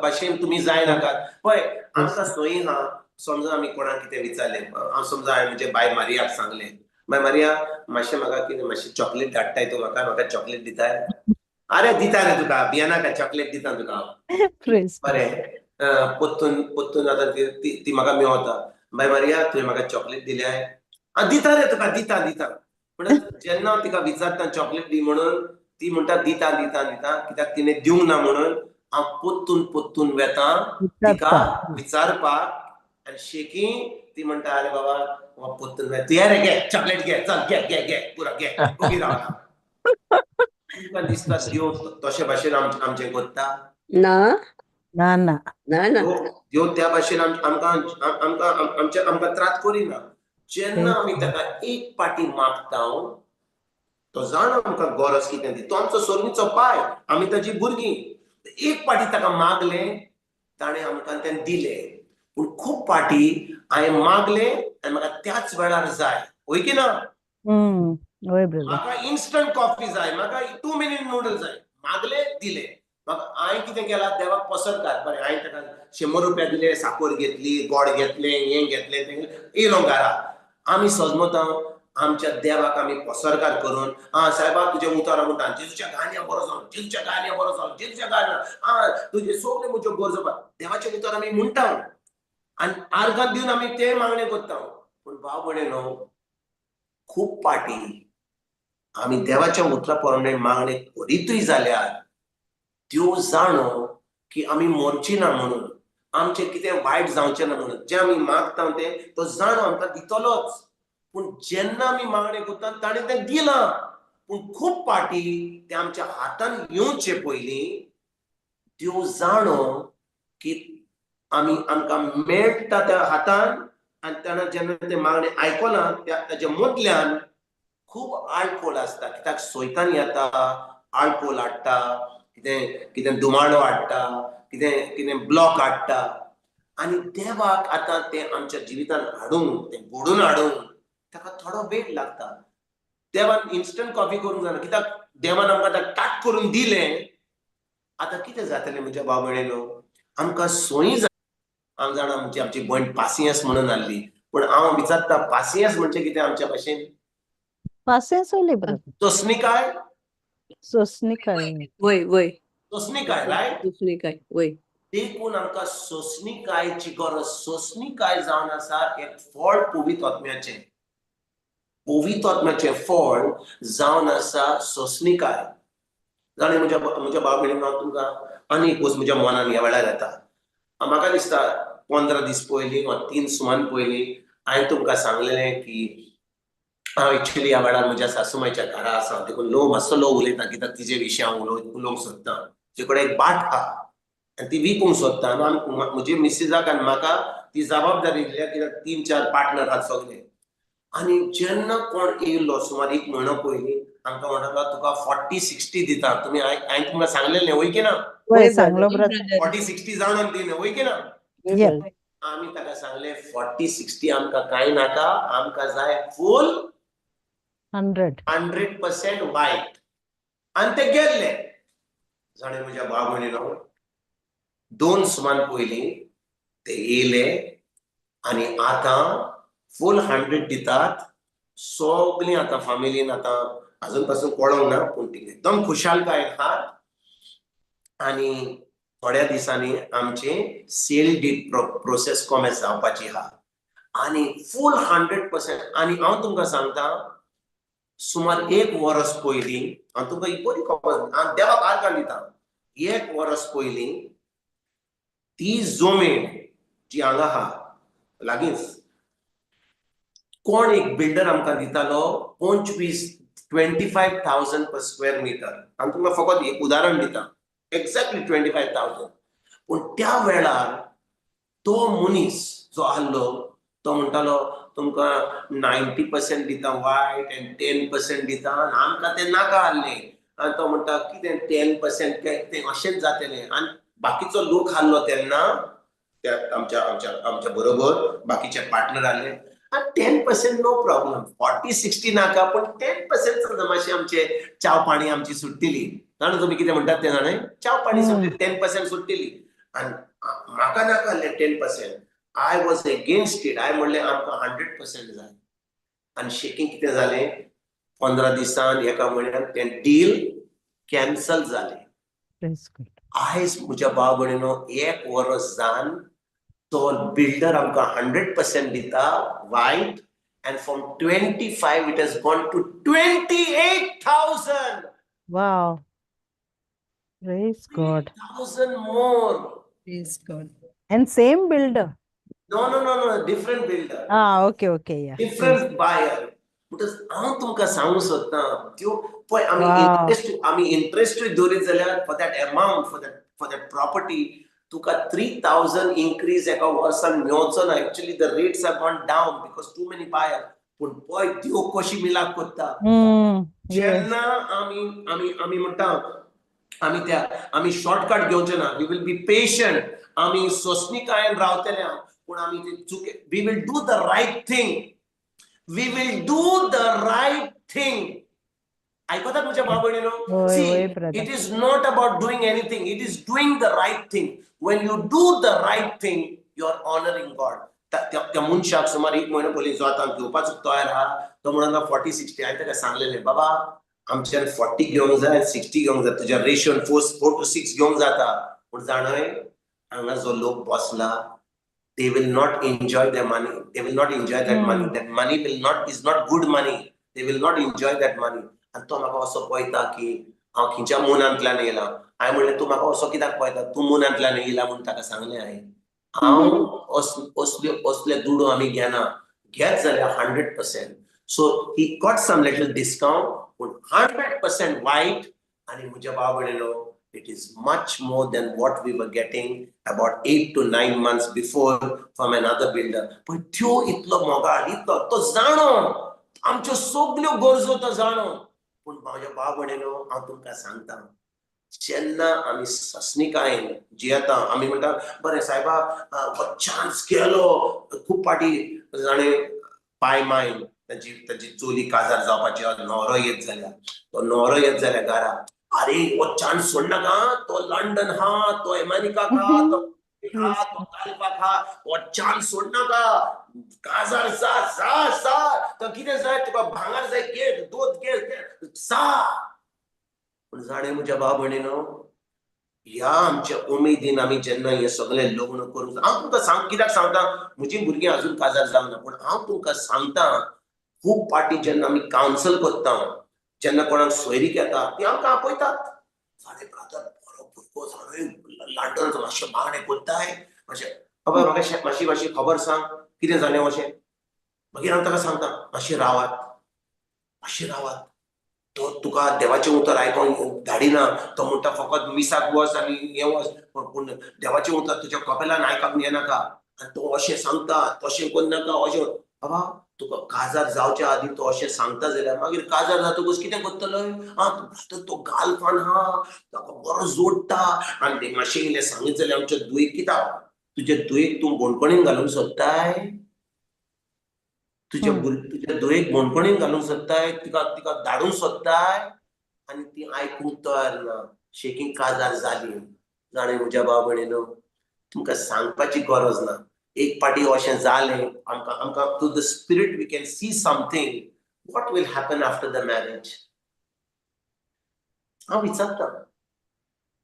भाशेन तुमी जाय नाकात. पळय आमकां सोयी ना, समजा आमी कोणाक कितें विचारलें, हांव समजा हांवें म्हज्या बाय मारियाक सांगलें, बाय मारिया मातशें म्हाका कितें मातशें चॉकलेट धाडटाय तूं म्हाका, म्हाका चॉकलेट दिताय? अरे दिता रे तुका, भियेनाका, चॉकलेट दिता तुका हांव. Praise God. बरें, पोत्तून पोत्तून आतां ती ती ती म्हाका मेवता, बाय मारिया तुवें म्हाका चॉकलेट दिल्याय? आं दिता रे तुका, दिता दिता. पण जेन्ना हांव तिका विचारता चॉकलेट दी म्हणून, ती म्हणटा दिता दिता दिता, कित्याक तिणें दिवंक ना म्हणून हांव पोत्तून पोत्तून वेता तिका विचारपाक. आनी शेकी ती म्हणटा अरे बाबा हांव पोत्तून वेता, तूं रे घे चॉकलेट घे, चल घे घे घे पुरो घे, ओगी रावना. तुमकां दिसता देव तशे भाशेन आमचें करता? ना. ना ना. ना ना. देव त्या भाशेन आमकां आमकां आमचे आमकां त्रास करिना. जेन्ना आमी ताका एक पाटी मागता तो जाणा आमकां गरज कितें ती, तो आमचो सोर्मीचो पाय, आमी ताजी भुरगीं. एक पाटी ताका मागलें, ताणें आमकां तें दिलें. पूण खूब पाटी हांवें मागलें आनी म्हाका त्याच वेळार जाय, वय की ना? वय ब्रदर. म्हाका इन्स्टंट कॉफी जाय, म्हाका 2 मिनीट नूडल्स जाय, मागले दिले. म्हाका हांवें कितें केलां, देवाक पसंत कर, बरें हांवें ताका 100 रुपया दिले, साकोर घेतली, गोड घेतलें, हें घेतलें, तें येयलो घरा. आमी सजमता आमच्या देवाक आमी पसरकार करून, आं सायबा तुजें उतर म्हणटा, जेजूच्या गाण्या बरो जावन, जेजूच्या गाण्या बरो जावन, जेजूच्या गाण्या, आं तुजे सगळे म्हज्यो गरजो, देवाचें उतर आमी म्हणटा आनी आर्गां दिवन आमी तें मागणें करता. पूण भाव भयणीनो, खूब पाटी आमी देवाच्या उतरा प्रमाणे मागणें करीतूय जाल्यार देव जाणो की आमी मरची ना म्हणून, आमचें कितें वायट जावचें ना म्हणून, जें आमी मागता तें तो जाणो आमकां दितलोच. पूण जेन्ना आमी मागणें करता ताणें तें दिलां, पूण खूब पाटी तें आमच्या हातान येवचे पयलीं देव जाणो की आमी आमकां मेळटा त्या हातान, आनी ताणें जेन्ना तें मागणें आयकलां त्या ताच्या मदल्यान खूब आळकोल आसता. कित्याक सोयतान येता, आळकोल हाडटा, कितें कितें दुमाडो हाडटा, कितें कितें ब्लॉक हाडटा, आनी देवाक आतां तें आमच्या जिवितान हाडूंक, तें घडोवन हाडूंक ताका थोडो वेळ लागता. देवान इन्स्टंट कॉफी करूंक जायना, कित्याक देवान आमकां आतां टाक करून दिलें. आतां कितें जातलें म्हज्या भाव भयणीनो, आमकां सोयी जाय. हांव जाणा आमची आमची भयण पासियेंस म्हणून आसली, पूण हांव विचारता पासियेंस म्हणजे कितें आमच्या भाशेन? पासियेंस वयली ब्रदर. सोंसणीकाय? सोंसणीकाय. वय वय. सोंसणीकाय, रायट? दुसरी वय. देखून आमकां सोंसणीकायची गरज. सोंसणीकाय जावन आसा एक फळ पवित्र आत्म्याचें. पवित्र आत्म्याचें फळ जावन आसा सोंसणीकाय. जाणें म्हज्या म्हज्या भाव भयणींक हांव तुमकां आनी एक वस्त म्हज्या मनान ह्या वेळार येता. म्हाका दिसता 15 दीस पयलीं वा 3 सुमान पयलीं हांवें तुमकां सांगलेलें की हांव एक्चुअली ह्या वेळार म्हज्या सासुमायच्या घरा आसा, देखून लोक मातसो लोक उलयता, कित्याक तिजे विशीं हांव उलोवंक सोदतां. तिचे कडेन एक बाट आहा आनी ती विकूंक सोदता, आनी म्हजे मिसेसाक आनी म्हाका ती जबाबदारी दिल्या, कित्याक 3-4 पार्टनर आहात सगळे. आनी जेन्ना कोण येयलो सुमार 1 म्हयनो पयलीं आमकां म्हणटा तुका 40-60 दिता, तुमी हांवें तुमकां सांगलेलें वय की ना? वय सांगलो ब्रदर. 40-60 जाणून दिलें वय की ना? आमी ताका सांगलें 40-60 आमकां कांय नाका, आमकां जाय फूल 100 100% वायट. आनी ते गेल्ले. जाणें म्हज्या भाव भयणीनो, 2 सुमान पयलीं ते येयले आनी आतां फूल 100 दितात सगळीं. आतां फामिलीन आतां अजून पासून कळोंक ना, पूण ती एकदम खुशालकायेन आहात. आनी थोड्या दिसांनी आमची सेल डीड प्रोसेस कॉमेस जावपाची आहा आनी फूल 100%. आनी हांव तुमकां सांगता, सुमार एक वर्स पयलीं हांव तुमकां ही बरी खबर, हांव देवाक आर्गां दिता. एक वर्स पयलीं ती जमीन जी हांगा आहा लागींच, कोण एक बिल्डर आमकां दितालो 25, 25,000 per square meter. हांव तुमकां फकत एक उदाहरण दिता, एक्झॅक्टली 25,000. पूण त्या वेळार तो मनीस जो आहलो तो म्हणटालो, तुमकां 90% दिता वायट आनी 10% दिता. आनी आमकां तें नाका आहलें. आनी तो म्हणटा, कितें 10? तें अशेंच जातलें. आनी बाकीचो लोक आहलो तेन्ना त्या आमच्या आमच्या आमच्या बरोबर बाकीचे पार्टनर आहले. आनी 10% नो प्रॉब्लम, 40-60 नाका, पूण 10% मातशें आमचे चाव पाणी आमची सुट्टिली. जाणा तुमी कितें म्हणटात तें जाणा? चाव पाणी सुट्टी, 10% सुट्टिली. आनी म्हाका नाका आहलें 10%. I was against it. हांवें म्हणलें, आमकां 100% जाय. आनी शेकीं कितें जालें, 15 दिसान, एका म्हयन्यान तें डील कॅन्सल जालें. Praise God. आयज म्हज्या भाव भयणीनो, एक वर्स जावन तो बिल्डर आमकां 100% दिता वायट, and from 25 it has gone to 28,000. Wow. Praise God. Thousand more. Praise God. And same builder. No, different builder. Ah, okay, yeah. Praise different buyer. म्हणटच हांव तुमकां सांगूंक सोदतां, त्यो पळय आमी इंट्रस्ट, आमी इंट्रस्टूय दवरीत जाल्यार for that amount, for that property तुका 3,000 इन्क्रीज एका वर्सान मेवचो ना. Actually, the rates are gone down because too many buyer. पूण पळय देव कशी मिलाक करता. जेन्ना आमी आमी आमी म्हणटा, आमी त्या आमी शॉर्टकट घेवचे ना, we will be patient. आमी सोंसणीकायेन रावतले, पूण आमी ते चुके, we will do the right thing. We will do the right thing. आयकतात म्हज्या भाव भयणीनो? होय. See, होय brother. It is not about doing anything. It is doing the right thing. When you do the right thing, you are honoring God. त्या मनशाक सुमार एक म्हयनो पयलीं, जो आतां घेवपाचो तयार आहा, तो म्हणून 40-60. हांवें ताका सांगलेलें, बाबा, आमच्यान 40 घेवंक जाय, 60 घेवंक जाय, तुज्या रेशियोन 4 to 6 घेवंक जाता. पूण जाणय, हांगा जो लोक बसला, they will not enjoy their money. They will not enjoy that money. That money will not is not good money. They will not enjoy that money. आनी तो म्हाका असो पळयता की हांव खंयच्या मुनांतल्यान येयला. हांवें म्हणलें, तूं म्हाका असो कित्याक पळयता? तूं मुनांतल्यान येयला म्हूण ताका सांगलें हांवें. हांव असले असले दुडू आमी घेना. घेत जाल्यार 100%. So he got some little discount, पूण 100% वायट. आनी म्हज्या भाव भयणीनो, it is much more than what we were getting about 8 to 9 months before from another builder. पण त्यो इतलो मोगाळ, इतलो तो जाणो, आमच्यो सगल्यो गरजो तो जाणो. पूण म्हज्या भाव भयणीनो, हांव तुमकां सांगता, जेन्ना आमी ससनिकायेन जियेता, आमी म्हणटा, बरें सायबा, हो चान्स गेलो. खूब फाटी जाणें पाय मायन तांची चोली काजार जावपाची, न्हवरो येत जाल्यार, तो न्हवरो येत जाल्यार घरा, अरे हो चान्स सोडनाका आं, तो लंडन हा, तो अमेरिका हा, तो हा, तो गाल्फाक हा, हो चान्स सोडनाका, काजार जा, जा, जा. तो कितें जाय तुका, भांगर जाय, घे, दूद घे, घे, जा. पूण जाणें म्हज्या भाव भयणीनो, ह्या आमच्या उमेदीन आमी जेन्ना हें सगळें लग्न करूंक, हांव तुमकां सांग, कित्याक सांगता, म्हजी भुरगीं अजून काजार जावना, पूण हांव तुमकां सांगता, खूब पाटी जेन्ना आमी कावन्सल करता, जेन्ना कोणाक सोयरीक येता, ती आमकां आपयतात. जाणें ब्रदर, बरो भुरगो जाणें, लंडन, मातशें मागणें करताय मातशें. बाबा, म्हाका मातशी मातशी खबर सांग, कितें जालें अशें. मागीर हांव ताका सांगता, मातशें रावात, मातशें रावात. तो तुका देवाचें उतर आयकोंक धाडिना. तो म्हणटा, फकत मिसाक वच आनी हें वच, पूण देवाचें उतर तुज्या कपेलान आयकूंक येनाका. आनी तो अशें सांगता, तशें करनाका अशें. बाबा, तुका काजार जावच्या आदी तो अशें सांगता जाल्यार मागीर काजार जातकूच कितें करतलो? आं, तो गाल्फान आहा, ताका बरो जोडटा. आनी ते मातशें इल्लें सांगीत जाल्यार आमच्या दुयेक कित्याक, तुजे दुयेक तूं बणकणीन घालूंक सोदताय? तुज्या तुज्या दुयेक बणकणीन घालूंक सोदताय? तिका तिका धाडूंक सोदताय? आनी ती आयकूंक तयार ना. शेकीं काजार जाली. जाणें म्हज्या भाव भयणीनो, तुमकां सांगपाची गरज ना. एक पाटी अशें जालें, आमकां to the spirit we can see something. What will happen after the marriage? हांव विचारता,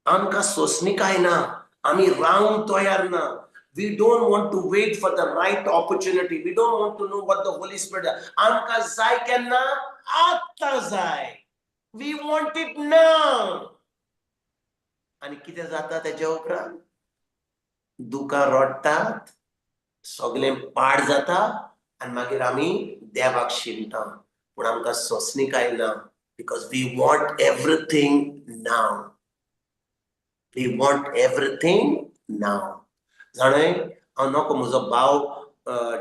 आमकां सोंसणीकाय ना, आमी रावंक तयार ना. We don't want to wait for the right opportunity. We don't want to know what the Holy Spirit. आमकां जाय केन्ना? आत्तां जाय. We want it now. आनी कितें जाता तेज्या उपरांत? दुकां रडटात, सगळें पाड जाता आनी मागीर आमी देवाक शिणटा, पूण आमकां सोंसणीकाय ना, because we want everything now. We want everything now. जाणय, हांव नको, म्हजो भाव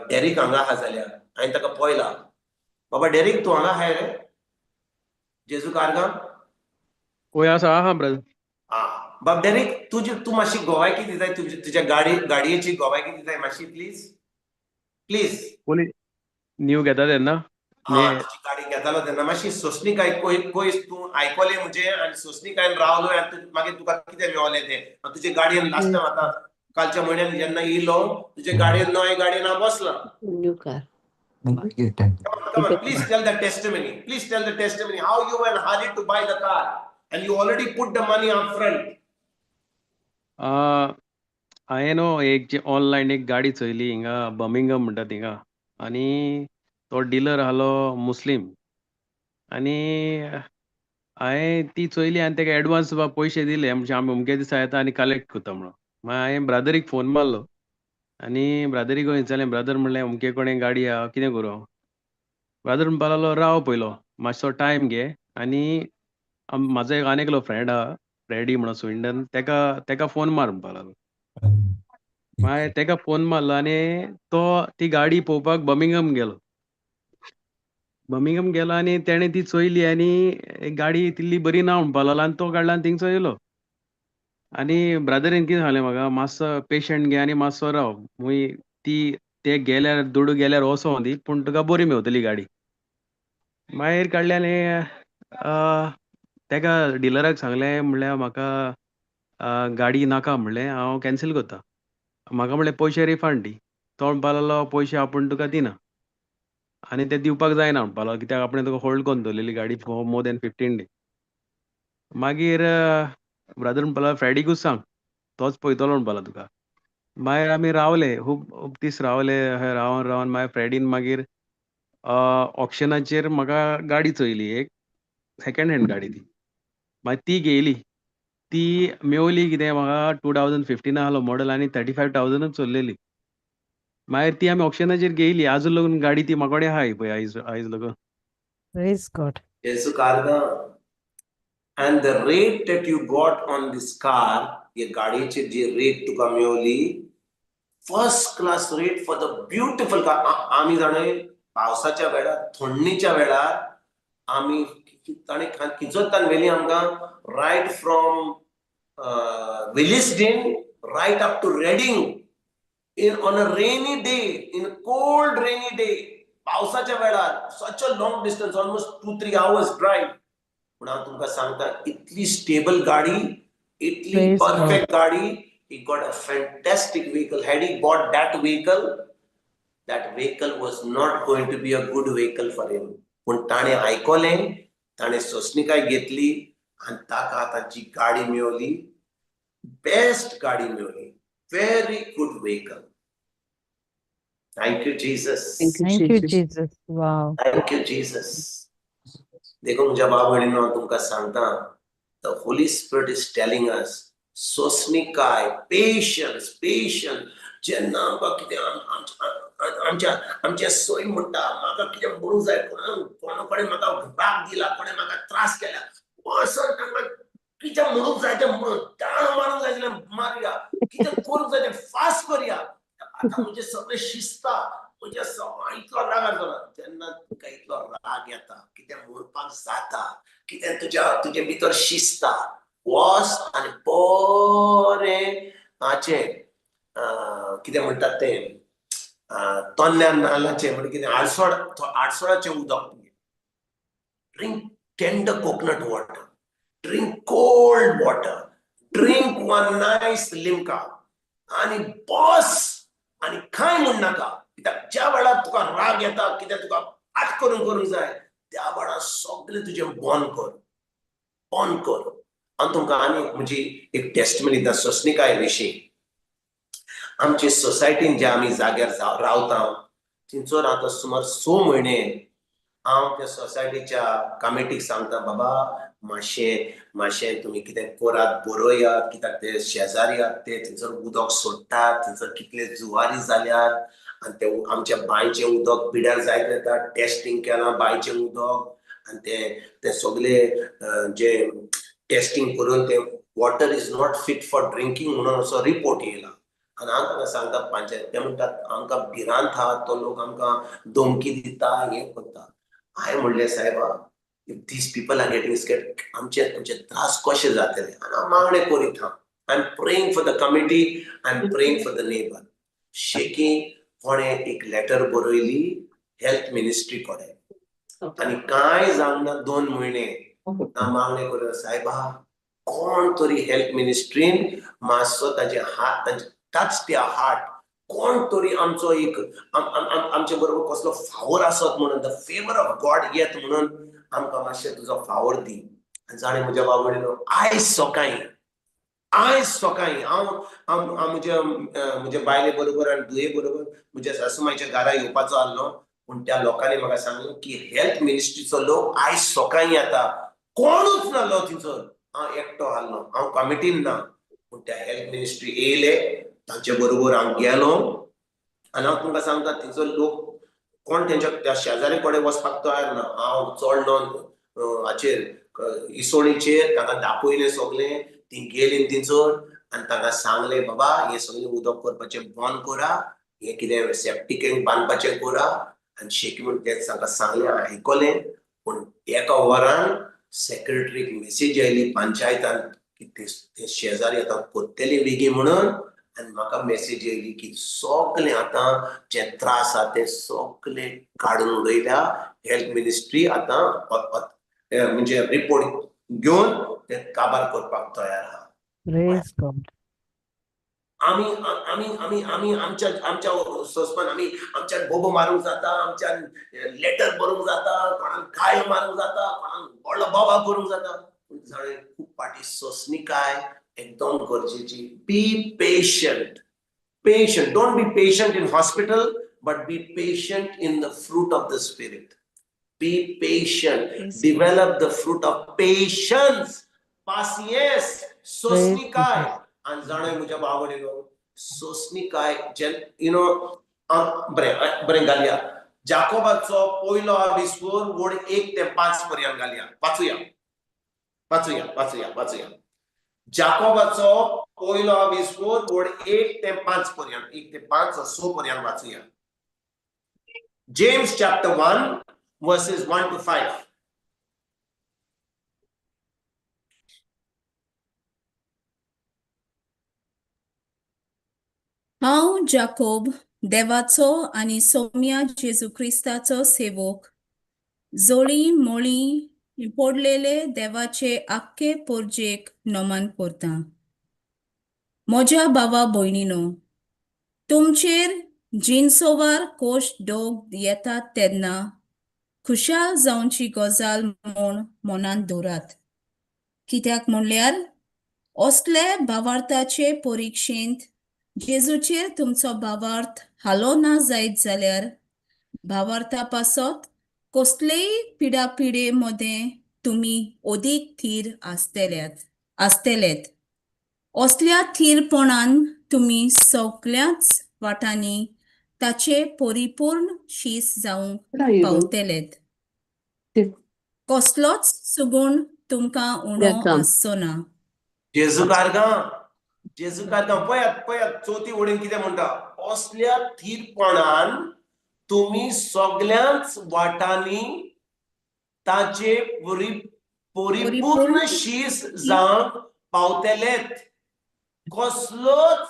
डेरीक हांगा आहा जाल्यार हांवें ताका पळयला. बाबा डेरीक, तूं हांगा आहाय रे? जेजू कारगां. वय, आसा, आहा ब्रदर. आ बाब डेरीक, तुजी तूं मातशी गोवायकी दिताय? तुजी तुज्या गाडी गाडयेची गोवायकी दिताय मातशी, प्लीज प्लीज. पोली न्यू घेता तेन्ना? हा, तुजी गाडी घेतालो तेन्ना मातशी सोंसणीकाय कोय तूं आयकलें म्हजें आनी सोंसणीकायन रावलो आनी मागीर तुका कितें मेवलें तें. आनी तुजे गाडयेन लास्ट टायम, आतां कालच्या म्हयन्यान जेन्ना येयलो, तुजे गाडयेन नवे गाडयेन हांव बसलां. New car. Come Come on, please tell the testimony. Please tell the testimony how you were in hurry to buy the car and you already put the money up front. हांवें न्हू एक जी ऑनलायन एक गाडी चोयली हिंगा, Birmingham म्हणटा थिंगा, आनी तो डिलर आहलो मुस्लीम. आनी हांवें ती चोयली आनी तेका एडवान्स पयशे दिले, म्हणजे आमी अमके दिसा येता आनी कलेक्ट करता म्हणून. मागीर हांवें ब्रादरीक फोन मारलो आनी ब्रादरीक विचारलें, ब्रादर म्हणलें, अमके कडेन गाडी आहा, कितें करूं हांव? ब्रादर म्हणपा लागलो, राव पयलो, मातसो टायम घे आनी म्हाजो एक आनी एकलो फ्रेंड आहा, फ्रेडी म्हणून, स्विंडन, तेका फोन मार म्हणपा लागलो. मागीर तेका फोन मारलो आनी तो ती गाडी पळोवपाक बर्मिंगम गेलो. बर्मिंगम गेलो आनी तेणें ती चोयली आनी गाडी तितली बरी ना म्हणपा लागलो आनी तो काडला आनी थिंगसो येयलो. आनी ब्रादरीन कितें सांगलें म्हाका, मातसो पेशंट घे आनी मातसो राव, मागीर ती ते गेल्यार, दुडू गेल्यार वचों दी, पूण तुका बरी मेवतली गाडी. मागीर काडले आनी तेका डिलराक सांगलें, म्हणल्यार म्हाका गाडी नाका, म्हणलें, हांव कॅन्सील करता, म्हाका म्हणलें पयशे रिफंड दी. तो म्हणपा लागलो, पयशे आपूण तुका दिना आनी ते दिवपाक जायना म्हणपा लागलो, कित्याक आपणें तुका होल्ड करून दवरलेली गाडी for more than 15 day. मागीर ब्रदर म्हणपा लागलो, फ्रेडीकूच सांग, तोच पळयतलो म्हणपा लागलो तुका. मागीर आमी रावले, खूब खूब दीस रावले. अशें रावन रावन मागीर फ्रेडीन मागीर ऑक्शनाचेर म्हाका गाडी चोयली, एक सेकंड हँड गाडी ती. मागीर ती घेयली. ती मेवली कितें म्हाका, 2015 आहलो मॉडल आनी 35,000च चल्लेली. मागीर ती आमी ऑक्शनाचेर घेयली. आजून लगून गाडी ती म्हाका कडेन आहाय पळय, आयज आयज लगून. Praise God. Jesu कारगां. And the rate that you got on this car, हे गाडयेची जी रेट तुका मेवली, first class rate for the beautiful car. आमी जाणय, पावसाच्या वेळार, थंडीच्या वेळार आमी ताणें खिंचोत व्हेली आमकां, right from Willesden right up to Reading in on a rainy day, in cold rainy day, पावसाच्या वेळार, such a long distance, almost 2-3 hours drive. पूण हांव तुमकां सांगता, इतली स्टेबल गाडी, इतली Praise God. Perfect गाडी. He got a fantastic vehicle. Had he bought that vehicle, that vehicle was not going to be a good vehicle for him. पूण ताणें आयकलें, ताणें सोंसणीकाय घेतली आनी ताका आतां जी गाडी मेवली, बेस्ट गाडी मेवली, very good vehicle. Thank you, Jesus. Thank you, Thank you, Jesus. Jesus. Wow. Thank you, Jesus. देखो, म्हज्या भाव भयणीनो, हांव तुमकां सांगता, the Holy Spirit is telling us, सोंसणीकाय, पेशन्स, पेशन्स. जेन्ना आमकां कितें आमच्या आमचें सैम म्हणटा, म्हाका कितें म्हणूंक जाय, कोणा कोणा कडेन म्हाका राग दिला, कोणें म्हाका त्रास केला, वचोन तांकां कितें म्हणूंक जाय तें म्हणून दांडो मारूंक जाय जाल्यार मारुया, कितें करूंक जाय तें फास्ट करुया. आतां म्हजें सगळें शिजता, म्हज्या सगळो इतलो रागार जाला. जेन्ना तुका इतलो राग येता, कितें म्हणपाक जाता, कितें तुज्या तुजे भितर शिजता, वच आनी बरें हाचें कितें म्हणटात तें, तोन्न्या नाल्लाचें, म्हणजे कितें, आडसोड, आडसोडाचें उदक. Drink tender coconut water, drink cold water, drink one nice Limca आनी बस आनी कांय म्हणनाका. कित्याक ज्या वेळार तुका राग येता, कित्याक तुका आट करून करूंक जाय, त्या वेळार सगळें तुजें बंद कर, बंद कर. हांव तुमकां आनी म्हजी एक टेस्टमनी दिता सोंसणीकाय विशीं. आमचे सोसायटीन जे आमी जाग्यार रावता थंयसर आतां सुमार 6 म्हयने हांव त्या सोसायटीच्या कमिटीक सांगता, बाबा मातशें मातशें तुमी कितें करात, बरोयात, कित्याक ते शेजारी आहात ते थंयसर उदक सोडटात, थंयसर कितले जुवारी जाल्यात आनी ते आमच्या बांयचें उदक पिड्यार जायत येता. टेस्टींग केलां बांयचें उदक आनी ते ते सगळे जे टेस्टींग करून ते water is not fit for drinking म्हणून असो रिपोर्ट येयला. आनी हांव तांकां सांगता पंचायत, ते म्हणटात आमकां भिरांत आहा, तो लोक आमकां धमकी दिता, हें करता. हांवें म्हणलें सायबा, if these people are getting scared, आमचे आमचे त्रास कशे जातले. आनी हांव मागणें करीत आहा. I am praying for the committee, I am praying for the neighbour. शेकी कोणें एक लेटर बरयली हेल्थ मिनिस्ट्री कडेन आनी कांय जावंक ना 2 म्हयने. हांव मागणें करीत, सायबा कोण तरी हेल्थ मिनिस्ट्रीन मातसो ताजे हात, तांचे टच त्या हार्ट, कोण तरी आमचो एक आमचे बरोबर कसलो फावर आसत म्हणून, the favour of God येत म्हणून आमकां मातशें तुजो फावर दी. आनी जाणें म्हज्या बाबडीनो, आयज सकाळीं हांव हांव म्हज्या म्हज्या बायले बरोबर आनी धुये बरोबर म्हज्या सासूमायच्या घरा येवपाचो आसलो, पूण त्या लोकांनी म्हाका सांगलें की हेल्थ मिनिस्ट्रीचो लोक आयज सकाळीं येता, कोणूच नासलो थंयसर, हांव एकटो आसलो, हांव कमिटीन ना, पूण त्या हेल्थ मिनिस्ट्री येयले, तांचे बरोबर हांव गेलो. आनी हांव तुमकां सांगता, थंयसर लोक कोण तेंच्या त्या शेजारी कडेन वचपाक तयार ना. हांव चडलो हाचेर इसोणीचेर, तांकां दाखयलें सगळें, ती गेलीं थंयसर आनी तांकां सांगलें, बाबा हें सगळें उदक करपाचें बंद करा, हें कितें सेप्टीक टँक बांदपाचें करा. आनी शेकी म्हूण तें तांकां सांगलें, आयकलें. पूण एका वरान सेक्रेटरीक मेसेज आयली पंचायतान की ते शेजारी आतां करतले बेगीन म्हणून. आनी म्हाका मेसेज येयली की सगळें आतां जे त्रास आहा ते सगळे काडून उडयल्या. हेल्थ मिनिस्ट्री आतां म्हणजे रिपोर्ट घेवन ते काबार करपाक तयार आहा. Praise God. आमी आमी आमी आमी आमच्या आमच्या सोंसपान आमी आमच्यान बोबो मारूंक जाता, आमच्यान लेटर बरोवंक जाता, कोणाक गायो मारूंक जाता, कोणाक व्हडलो बोबा करूंक जाता, पूण जाणें खूब फावटी सोंसणीकाय एकदम गरजेची. Be patient, patient. Don't be patient in hospital, but be patient in the fruit of the spirit. Be patient. Develop the fruit of patience. पासियेंस, सोंसणीकाय. आनी जाणय म्हज्या भाव-भयणीनो, सोंसणीकाय जेन you know बरें बरें घालया. जाकोबाचो पयलो आविस्वर वड 1 ते 5 पर्यंत घालया. वाचुया वाचुया वाचुया वाचुया. जाकोबाचो पयलो आविस्वर वड 1 ते 5 पर्यंत, 1 ते 5 6 पर्यंत वाचुया. James chapter 1 verses 1 to 5. हांव जाकोब, देवाचो आनी सोम्या जेजू क्रिस्ताचो सेवक, जोळी मोळी पडलेले देवाचे आख्खे पोरजेक नमन करता. म्हज्या भावा भयणीनो, तुमचेर जिनसोवार कोश दोग येतात तेन्ना खुशाल जावची गजाल म्हूण मनांत दवरात. कित्याक म्हणल्यार असले भावार्थाचे परिक्षेंत जेजूचेर तुमचो भावार्थ हालो ना जायत जाल्यार भावार्था पासत कसलेय पिडापिडे मदें तुमी अदीक थीर आसतलेत. असल्या थीरपणान तुमी सगळ्याच वाटांनी ताचे परिपूर्ण शीस जावंक पावतलेत. कसलोच सुगूण तुमकां उणो आसचो ना. जेजू कारगां, जेजू कारगां. पळयात पळयात चवथी वडीन कितें म्हणटा, असल्या थीरपणान तुमी सगळ्याच वाटांनी ताचे परिपूर्ण शीस जावंक पावतलेत. कसलोच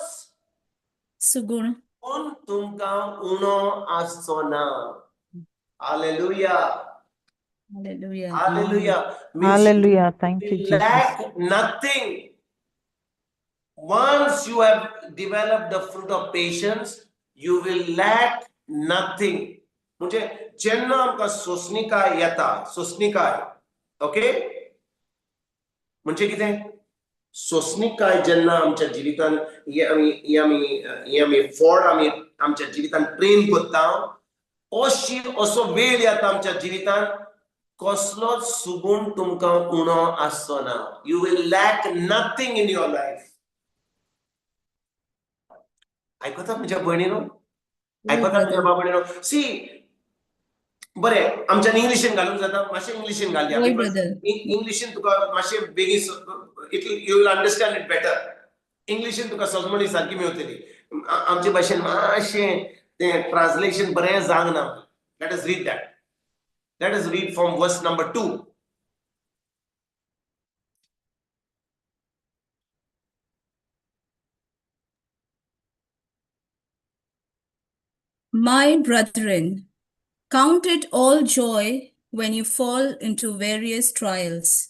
सुगूण पूण तुमकां उणो आसचो ना. Hallelujah, hallelujah. Hallelujah. Hallelujah. Thank you, Jesus. Lack nothing. Once you have developed the fruit of patience, you will lack nothing. म्हणजे जेन्ना आमकां सोंसणीकाय येता, सोंसणीकाय, ओके, म्हणजे कितें? सोंसणीकाय जेन्ना आमच्या जिवितान हे आमी हे आमी हे आमी फोड आमी आमच्या जिवितान ट्रेन करता, अशी असो वेळ येता आमच्या जिवितान कसलोच सुगूण तुमकां उणो आसचो ना. You will lack nothing in your life. आयकता म्हज्या भयणीनो, आयकता म्हज्या बाबणीनो? सी, बरें, आमच्यान इंग्लिशीन घालूंक जाता, मातशें इंग्लिशीन घालया. वय ब्रदर. इंग्लिशीन तुका मातशें बेगीन it you will understand it better. इंग्लिशीन तुका सजमणी सारकी मेवतली. आमचे भाशेन मातशें तें ट्रान्सलेशन बरें जावंक ना. Let us read that. Let us read from verse number 2. My brethren, count it all joy when you fall into various trials,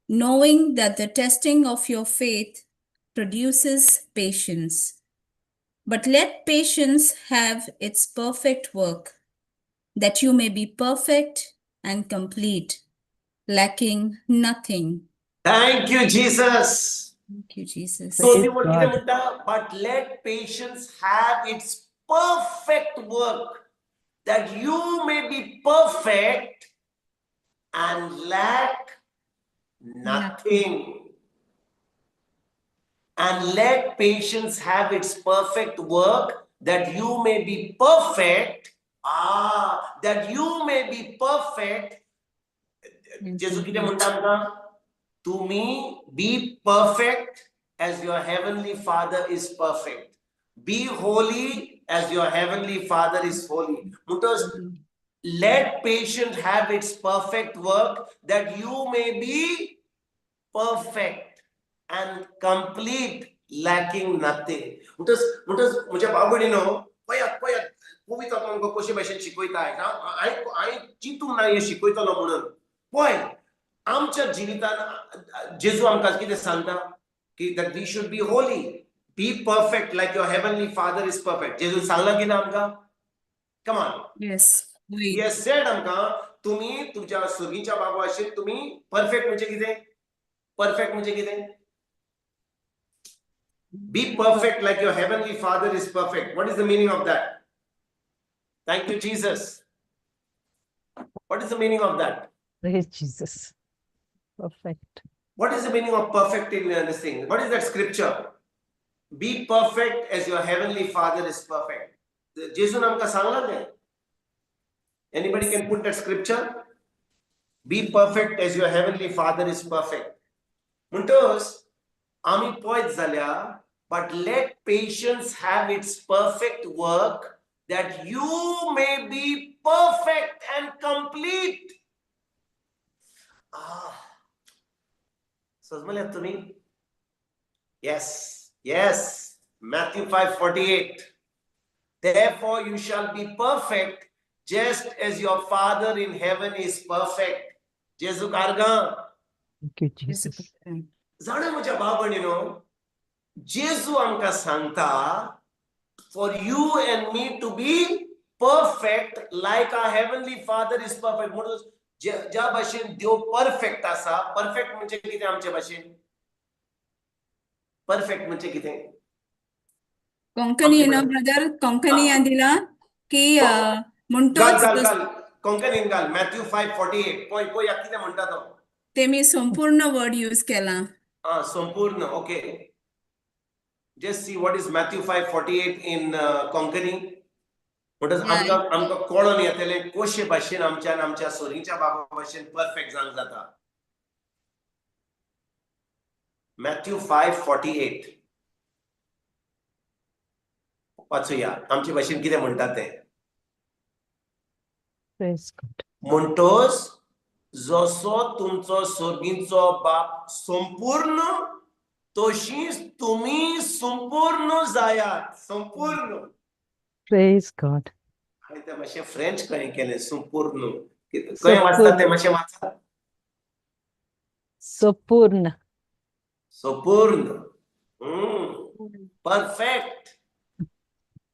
knowing that the testing of your faith produces patience. But let patience have its perfect work, that you may be perfect and complete, lacking nothing. Thank you, Jesus. Thank you, Jesus. So Praise ते कितें God. म्हणटा, but let patience have its perfect work, that you may be perfect and lack nothing. And let patience have its perfect work, that you may be perfect. That you may be perfect. जेजू कितें म्हणटा आमकां? तुमी be perfect as your heavenly Father is perfect. Be holy as your heavenly Father is holy. म्हणटच let patience have its perfect work, that you may be perfect and complete, lacking nothing. म्हणटच म्हज्या बाबडीनो, पळयात पळयात, पवित्र आमकां कशे भाशेन शिकयता. हांवें हांवें चिंतूंक ना हें शिकयतलो म्हणून. पळय, आमच्या जिवितान जेजू आमकां कितें सांगता की that we should be holy, be perfect like your heavenly Father is perfect. जेजून सांगलां की ना आमकां? Come on. Yes. He has said आमकां, तुम्ही तुमच्या सुर्गीच्या बाबा भाशेन तुम्ही परफेक्ट. म्हणजे कितें? परफेक्ट म्हणजे कितें? Be perfect like your heavenly Father is perfect. What is the meaning of that? Thank you, Jesus. What is the meaning of that? Praise Jesus. Perfect. What is the meaning of perfect in this thing? What is that scripture? Be perfect as your heavenly Father is perfect. जेजून आमकां सांगलां तें. Anybody can put that scripture? Be perfect as your heavenly Father is perfect. म्हणटच आमी पळयत जाल्यार, but let patience have its perfect work, that you may be perfect and complete. Ah, समजल्यात तुम्ही? Yes. Matthew 5:48. Therefore you shall be perfect, just as your Father in heaven is perfect. जेजू कारगां. Thank you, Jesus. जाणा म्हज्या भाव भयणीनो, जेजू आमकां सांगता for you and me to be perfect like our heavenly Father is perfect. म्हणून ज्या भाशेन देव परफेक्ट आसा. परफेक्ट म्हणजे कितें? आमचे भाशेन परफेक्ट म्हणजे कितें? कोंकणी आमचे नो ब्रदर, कोंकणी दिला की घाल. म्हणटोच घाल घाल, कोंकणीन घाल. मॅथ्यू 5:48. पळय पळया कितें म्हणटा तो. ते मी संपूर्ण वर्ड यूज केला. Ah, संपूर्ण, okay. Just see what is Matthew 5:48 in Konkani. म्हणटच आमकां आमकां कळोन येतलें कशे भाशेन आमच्यान आमच्या सोरीच्या बाबा भाशेन परफेक्ट जावंक जाता. मॅथ्यू 5:48 वाचुया, आमचे भाशेन कितें म्हणटा तें. Praise God. म्हणटोच जसो तुमचो सोर्गींचो बाप संपूर्ण, तशीच तुमी संपूर्ण जायात. संपूर्ण. Praise God. हांवें तें मातशें फ्रेंच खंय केलें. संपूर्ण खंय वाचता तें मातशें वाचा. संपूर्ण. संपूर्ण, परफेक्ट.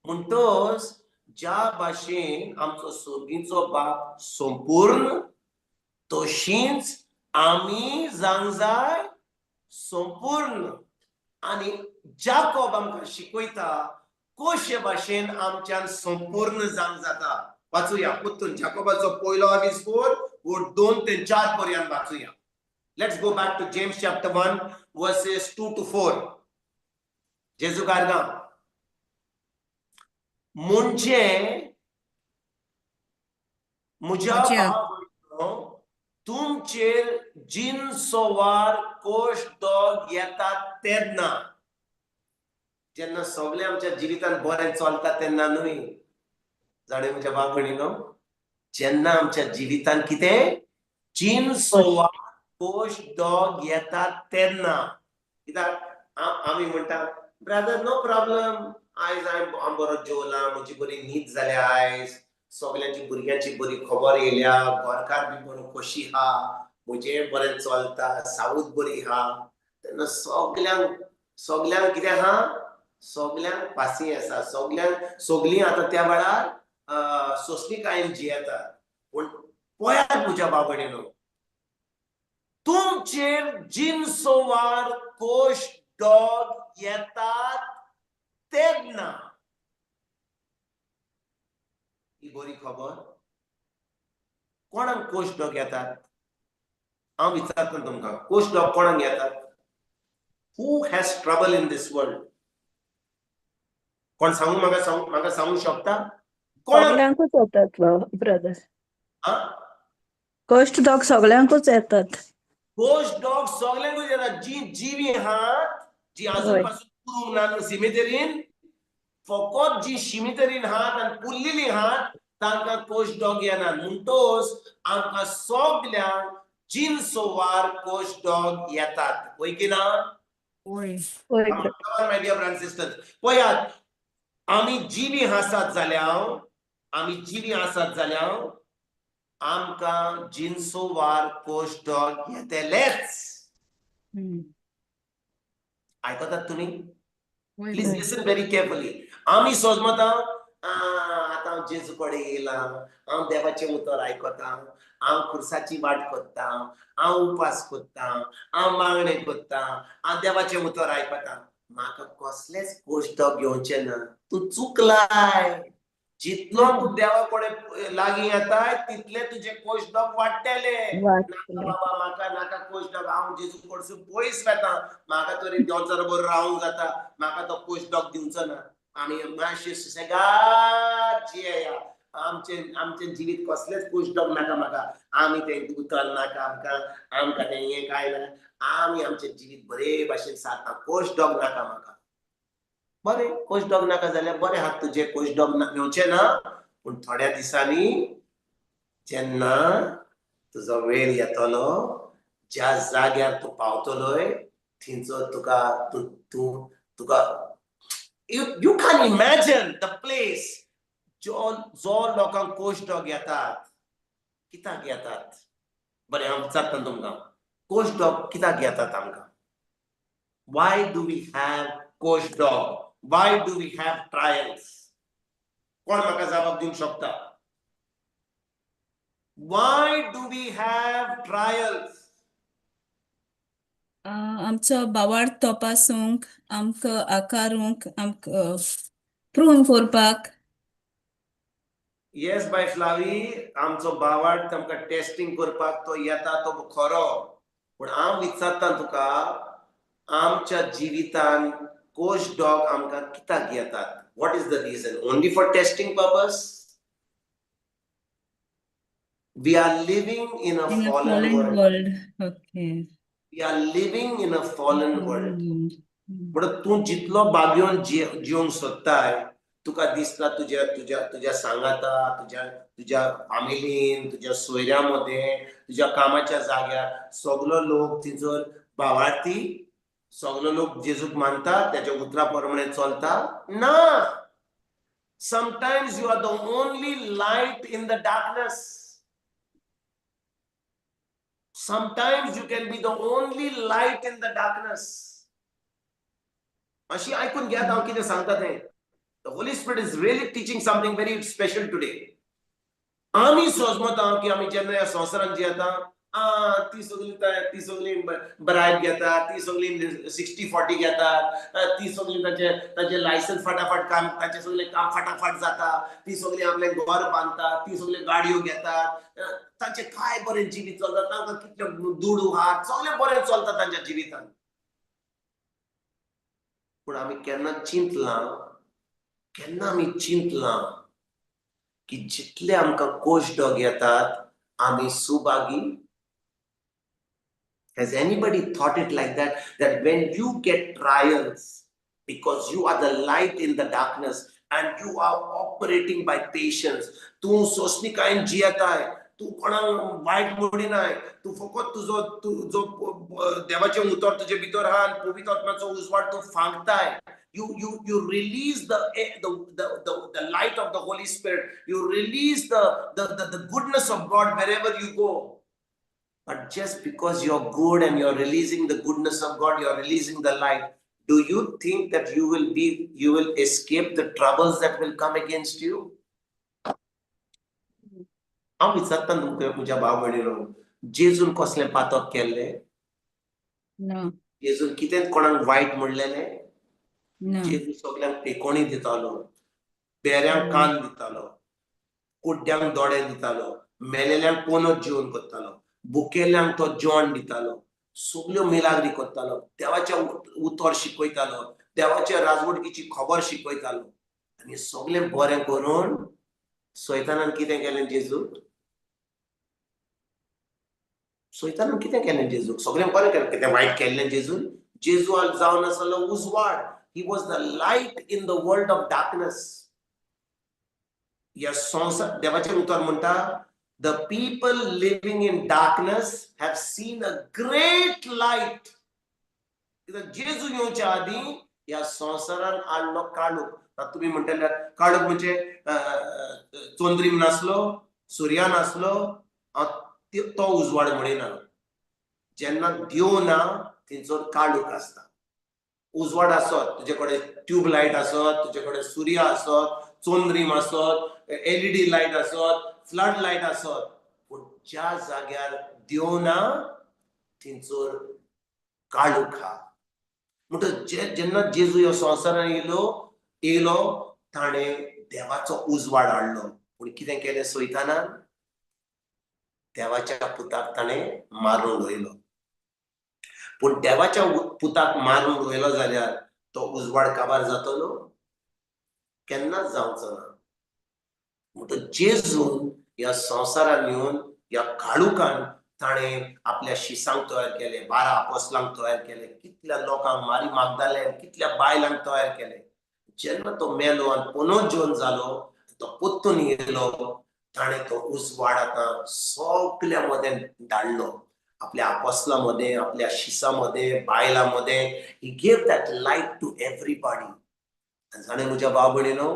म्हणटोच ज्या भाशेन आमचो सोर्गीचो बाप संपूर्ण, तशीच आमी जावंक जाय. संपूर्ण. आनी जाकोब आमकां शिकयता कशे भाशेन आमच्यान संपूर्ण जावंक जाता. वाचुया पुत्तून जाकोबाचो पयलो आविस्कोर 2 ते 4 पर्यंत वाचुया. Let's go back to James chapter 1, verses 2 to 4. जेजू कारगां. म्हणजे म्हज्या भाव, तुमचेर जिनसोवार कोश दोग येतात तेन्ना, जेन्ना सगळे आमच्या जिवितान बरें चलता तेन्ना न्हय, जाणें म्हज्या भाव भयणीनो, जेन्ना आमच्या जिवितान कितें जिनसोवार कोश दोग येतात तेन्ना. कित्याक आमी म्हणटा, "ब्रदर, नो प्रॉब्लम, आयज हांवें हांव बरो जेवला, म्हजी बरी न्हीद जाल्या, आयज सगल्यांची भुरग्यांची बरी खबर येयल्या, घरकार बी बरो खोशी आहा, म्हजें बरें चलता, सावूद बरी आहा." तेन्ना सगल्यांक सगल्यांक कितें आहा? सगल्यांक पासी आसा, सगल्यांक सगलीं आतां त्या वेळार सोंसणीकायेन जियेतात. पूण पळयात म्हज्या भाव भयणीनो, तुमचेर जिनसोवार कोश डॉग येतात तेन्ना. ही बरी खबर. कोणाक कोश डॉग येतात? हांव विचारता तुमकां, कोश डॉग कोणाक येतात? Who has trouble in this world? कोण सांगू म्हाका? सांगू म्हाका, सांगू शकता कोणाक? सगल्यांकूच येतात ब्रदर. हा? कश्ट दोग सगल्यांकूच येतात. कोश डॉग सगल्यांकूच येतात. जी जिवी आहात, जी अजून पासून पुरूंक ना सिमेतरीन, फकत जी शिमितरीन आहात आनी पुरलेली आहात तांकां कोश डॉग येना. म्हणटोच आमकां सगल्यांक जिनसोवार कोश डॉग येतात, वय की ना? वय. वय brother. My dear brothers and sisters, पळयात, आमी जिवी आसात जाल्यार, आमी जिवी आसात जाल्यार आमकां जिनसोवार कोश डॉग येतलेच. आयकतात तुमी? वय. Please listen very carefully. आमी सोजमता, आतां हांव जेजू कडेन येयलां, हांव देवाचें उतर आयकता, हांव खुर्साची वाट करता, हांव उपास करता, हांव मागणें करता, हांव देवाचें उतर आयकता, म्हाका कसलेच कोश डॉग घेवचें ना. तूं चुकलाय. जितलो तूं देवा कडेन लागीं येताय तितले तुजे कोश डॉग वाडटले. वाडटले. नाका बाबा, म्हाका नाका कोश डॉग, हांव जेजू कडसून पयस वता, म्हाका तरी देंवचारा बरोबर रावंक जाता, म्हाका तो कोश डॉग दिवचो ना. आमी मातशे सुसेगाद जियेया, आमचें आमचें जिवीत कसलेच कोश डॉग नाका म्हाका, आमी तें उतर नाका आमकां, आमकां तें हें कांय नाका, आमी आमचें जिवीत बरे भाशेन सारता, कोश डॉग नाका म्हाका. बरें, कोश डॉग नाका जाल्यार बरें आहा तुजें, कोश डॉग घेवचें ना. पूण थोड्या दिसांनी जेन्ना तुजो वेळ येतलो, ज्या जाग्यार तूं पावतलोय थंयचो तुका तूं तूं तुका you can imagine the place. जो जो लोकांक कोश डॉग येतात, कित्याक येतात? बरें, हांव विचारता तुमकां, कोश डॉग कित्याक येतात आमकां? Why do we have कोश dog? Why do we have trials? कोण म्हाका जबाब दिवंक शकता? Why do we have trials? आमचो बावार तपासूंक, आमकां आकारूंक, आमकां प्रून करपाक. येस बाय फ्लावी, आमचो बावाट आमकां टेस्टिंग करपाक तो येता तो खरो. पूण हांव विचारता तुका, आमच्या जिवितान कोश डॉग आमकां कित्याक येतात? What is the reason? Only for testing purpose? We are living in a In a fallen fallen world. world. Okay. We are living in a fallen world. म्हणून तूं जितलो बागयोन जिवंक सोदताय, तुका दिसता तुज्या तुज्या तुज्या सांगाता, तुज्या तुज्या फामिलीन, तुज्या सोयऱ्या मदें, तुज्या कामाच्या जाग्यार सगलो लोक थंयसर भावार्थी, सगलो लोक जेजूक मानता, त्याच्या उतरा प्रमाणे चलता ना. Sometimes you are the only light in the darkness. Sometimes you can be the only light in the darkness. अशी आयकून घेयात हांव कितें सांगता तें. The Holy Spirit is really teaching something very special today. आमी सोजमता की आमी जेन्ना ह्या संवसारांत जियेता, ती सगळी ती सगळी ब्रायब घेतात, ती सगळी 60-40 घेतात, ती सगळी तांचे तांचे लायसन्स फाटाफाट काम, तांचे सगळे काम फाटाफाट जाता, ती सगळी आपलें घर बांदतात, ती सगळी गाडयो घेतात, तांचे काय बरें जिवीत चलता, तांकां कितले दुडू आहात, सगळें बरें चलता तांच्या जिवितान. पूण आमी केन्ना चिंतलां, केन्ना आमी चिंतलां की जितले आमकां कोश डॉग येतात आमी Subhagi? Has anybody thought it like that? That when you get trials, because you are the light in the darkness and you are operating by patience, तूं सोंसणीकायेन जियेताय, तूं कोणाक वायट म्हणिनाय, तूं फकत तुजो तुजो देवाचें उतर तुजे भितर आहा आनी पवित्र आत्म्याचो उजवाड तूं फांकताय. You release the light of the Holy Spirit. You release the goodness of God wherever you go. But just because you're good and you're releasing the goodness of God, you're releasing the light, do you think that you will escape the troubles that will come against you? हांव विचारता तुमकां, म्हज्या भाव भयणीनो, जेजून कसलें पातक केल्लें? ना. जेजून कितें कोणाक वायट म्हणलेलें? ना. जेजू सगल्यांक तेकोणी दितालो, बेऱ्यांक कान दितालो, कुड्ड्यांक दोळे दितालो, मेलेल्यांक पोनत जेवण करतालो, भुकेल्ल्यांक तो जेवण दितालो, सगल्यो मिलाग्री करतालो, देवाचें उतर शिकयतालो, देवाच्या राजवटकीची खबर शिकयतालो. आनी सगळें बरें करून सैतानान कितें केलें जेजूक? सैतानान कितें केलें जेजूक? सगळें बरें केलें, कितें वायट केल्लें जेजून? जेजू जावन आसलो उजवाड. He was the light in the world of darkness. ह्या संवसार, देवाचें उतर म्हणटा, "The people living in darkness have seen a great light." कित्याक जेजू येवच्या आदीं ह्या संवसारान हाडलो काळोख. आतां तुमी म्हणटले, काळोख म्हणजे चंद्रीम नासलो, सुर्या नासलो? हांव तो उजवाड म्हणिना. जेन्ना देव ना थंयसर काळोख आसता. उजवाड आसत, तुजे कडेन ट्यूब लायट आसत, तुजे कडेन सूर्य आसत, चंद्रीम आसत, एलईडी लायट आसत, फ्लड लायट आसत, पूण ज्या जाग्यार देव ना थंयसर काळोख आहा. म्हणटच जेन्ना जेजू ह्या संवसारान येयलो येयलो, ताणें देवाचो उजवाड हाडलो. पूण कितें केलें सैतानान? देवाच्या पुताक ताणें मारून उडयलो. पूण देवाच्या पुताक मारून उडयलो जाल्यार तो उजवाड काबार जातलो? केन्नाच जावचो ना. म्हणटच जेजून ह्या संवसारान येवन ह्या काळुकान ताणें आपल्या शिसांक तयार केले, 12 आपोसलांक तयार केले, कितल्या लोकांक, मारी मागदालेन, कितल्या बायलांक तयार केले. जेन्ना तो मेलो आनी पुनर्जीवन जेवन जालो, तो परतून येयलो, ताणें तो उजवाड आतां सगल्या मदें धाडलो, आपल्या आपोसला मदें, आपल्या शिसां मदें, बायलां मदें. He gave that light to everybody. आनी जाणें म्हज्या भाव भयणीनो,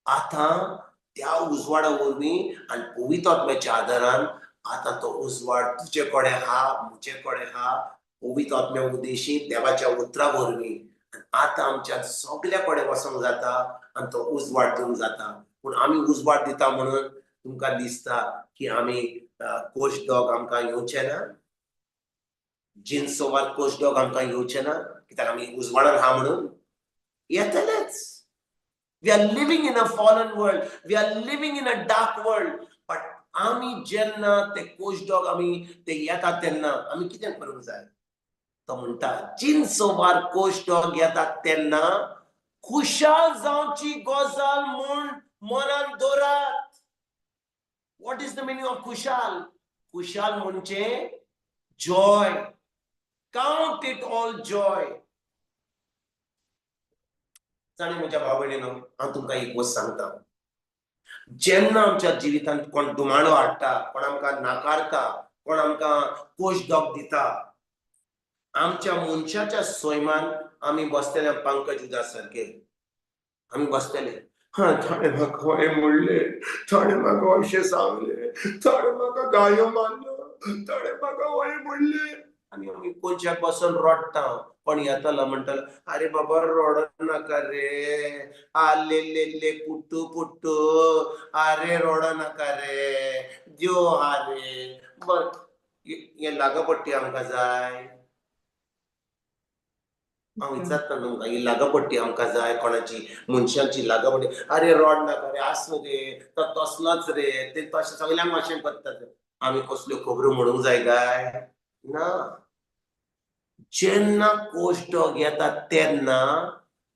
आतां त्या उजवाडा वरवीं आनी पवित्र आत्म्याच्या आदारान आतां तो उजवाड तुजे कडेन आहा, म्हजे कडेन आहा, पवित्र आत्म्या उद्देशी, देवाच्या उतरा वरवीं. आनी आतां आमच्या सगल्या कडेन वचोंक जाता आनी तो उजवाड दिवंक जाता. पूण आमी उजवाड दिता म्हणून तुमकां दिसता की आमी कोश डॉग आमकां येवचे ना? जिन्सोवार कोश डॉग आमकां येवचे ना कित्याक आमी उजवाडान आहा म्हणून? येतलेच. We are living in a fallen world. We are living in a dark world. But आमी जेन्ना ते कोश डॉग आमी ते येतात तेन्ना आमी कितें करूंक जाय? तो म्हणटा, जिन्सोवार कोश डॉग येतात तेन्ना खुशाल जावची गजाल म्हूण मनान दवरात. What is the meaning of खुशाल? खुशाल म्हणजे joy. Count it all joy. जाणी म्हज्या भाव भयणीनो, हांव तुमकां एक वस्त सांगता. जेन्ना आमच्या जिवितांत कोण धुमाडो हाडटा, कोण आमकां नाकारता, कोण आमकां कोश डॉग दिता, आमच्या मनशाच्या सैमान आमी बसतले पंकज उदास सारके. आमी बसतले, हा, ताणें म्हाका हें म्हणलें, ताणें म्हाका अशें सांगलें, ताणें म्हाका गायो मारल्यो, ताणें म्हाका हय म्हणलें. आनी आमी कोनशाक बसून रडटा. कोण येतलो, म्हणटलो, "अरे बाबा, रडो नाका रे, आले ले ले पुट्टू पुट्टू, अरे रडो नाका रे, देव हा रे." बर. हे लागपट्टी आमकां जाय. हांव विचारता तुमकां, ही लागपट्टी आमकां जाय कोणाची, मनशाची लागपट्टी? अरे रोड नाका रे, आसूं रे, तो तसलोच रे, ते तशें सगल्यांक अशें करतात. आमी कसल्यो खबरो म्हणूंक जाय काय ना? जेन्ना कोश्ट येता तेन्ना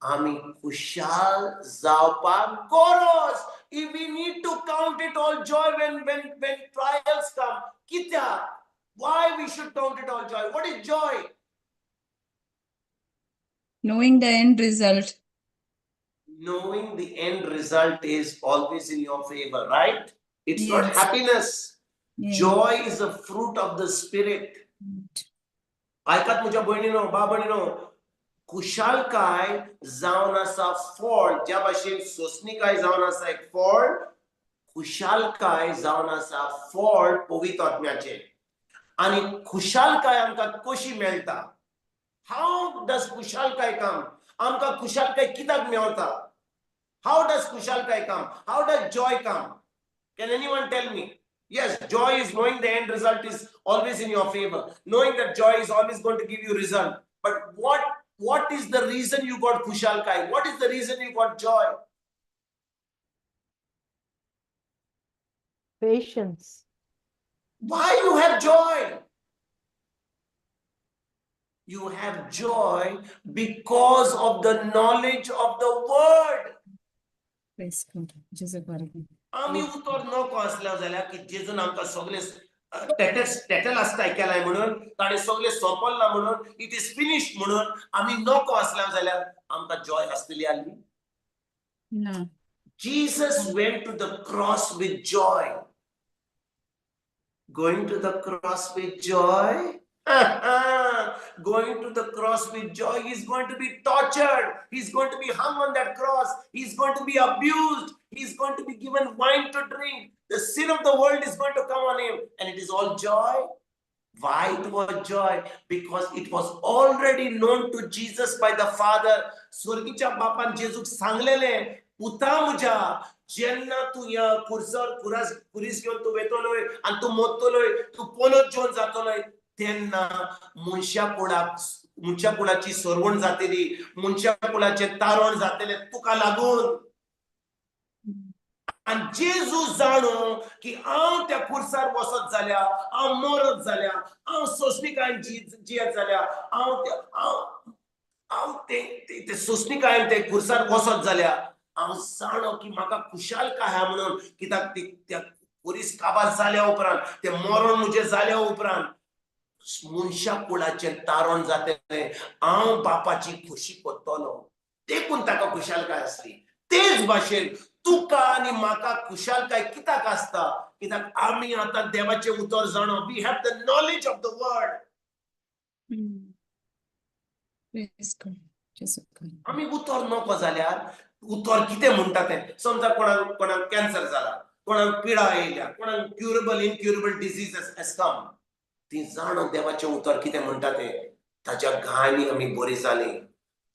आमी खुशाल जावपाक गरज. If we need to count it all joy when trials come. कित्याक? Why we should count it all joy? What is joy? Knowing the end result. Knowing the end result is always in your favor, right? It's not Yes. happiness. Yeah. Joy is a fruit of the spirit. आयकात म्हज्या भयणीनो, बा भयणीनो, खुशालकाय जावन आसा फळ. ज्या भाशेन सोंसणीकाय जावन आसा एक फळ, खुशालकाय जावन आसा फळ पवित्र आत्म्याचें. आनी खुशालकाय आमकां कशी मेळटा? How does खुशालकाय come? आमकां खुशालकाय कित्याक मेळटा? How does खुशालकाय come? How does joy come? Can anyone tell me? Yes, joy is knowing the end result is always in your favor, knowing that joy is always going to give you result. But what is the reason you got खुशालकाय? What is the reason you got joy? Patience. Why you have joy? You have joy because of the knowledge of the word. Praise God. जेजू बरें. आमी उतर नको आसल्या जाल्यार की जेजून आमकां सगळे टेटेलास्ताय केलाय म्हणून, ताणें सगळें सोंपल्लां म्हणून, it is finished म्हणून आमी नको आसल्या जाल्यार आमकां जॉय आसतली आसली? ना. Jesus went to the cross with joy. Going to the cross with joy? Going to the cross with joy, he's going to be tortured. He's going to be hung on that cross. He's going to be abused. He's going to be given wine to drink. The sin of the world is going to come on him. And it is all joy. Why it was joy? Because it was already known to Jesus by the Father. स्वर्गीच्या बापान जेजूक सांगलेले, पुता म्हज्या, जेन्ना तूं ह्या खुर्सार कुरास खुरीस घेवन तूं वेतलोय आनी तूं मोत्तलोय, तूं पोनत जेवन जातलोय, तेन्ना मनशा कुळाची सरवण जातली, मनशा कुळाचें तारण जातलें तुका लागून. आनी जेजू जाणो की हांव त्या खुर्सार वचत जाल्यार, हांव मरत जाल्यार, हांव सोंसणीकायेन जियेत जाल्यार, हांव हांव ते सोंसणीकायेन ते खुर्सार वचत जाल्यार, हांव जाणो की म्हाका खुशालकाय आहा म्हणून. कित्याक ती त्या खुरीस काबार जाल्या उपरांत, ते मरण म्हजें जाल्या उपरांत मनशा कुळाचें तारण जातलें, हांव बापाची खोशी करतलो. देखून ताका खुशालकाय आसली. तेच भाशेन तुका आनी म्हाका खुशालकाय कित्याक आसता? कित्याक आमी आतां देवाचें उतर जाणो. We have the knowledge of the word. Praise God. जेजू बरें. आमी उतर नको जाल्यार उतर कितें म्हणटा तें, समजा कोणाक कॅन्सर जाला, कोणाक पिडा येयल्या, कोणाक curable incurable disease has come, ती जाणो देवाचें उतर कितें म्हणटा तें. ताच्या घायांनी आमी बरी जाली,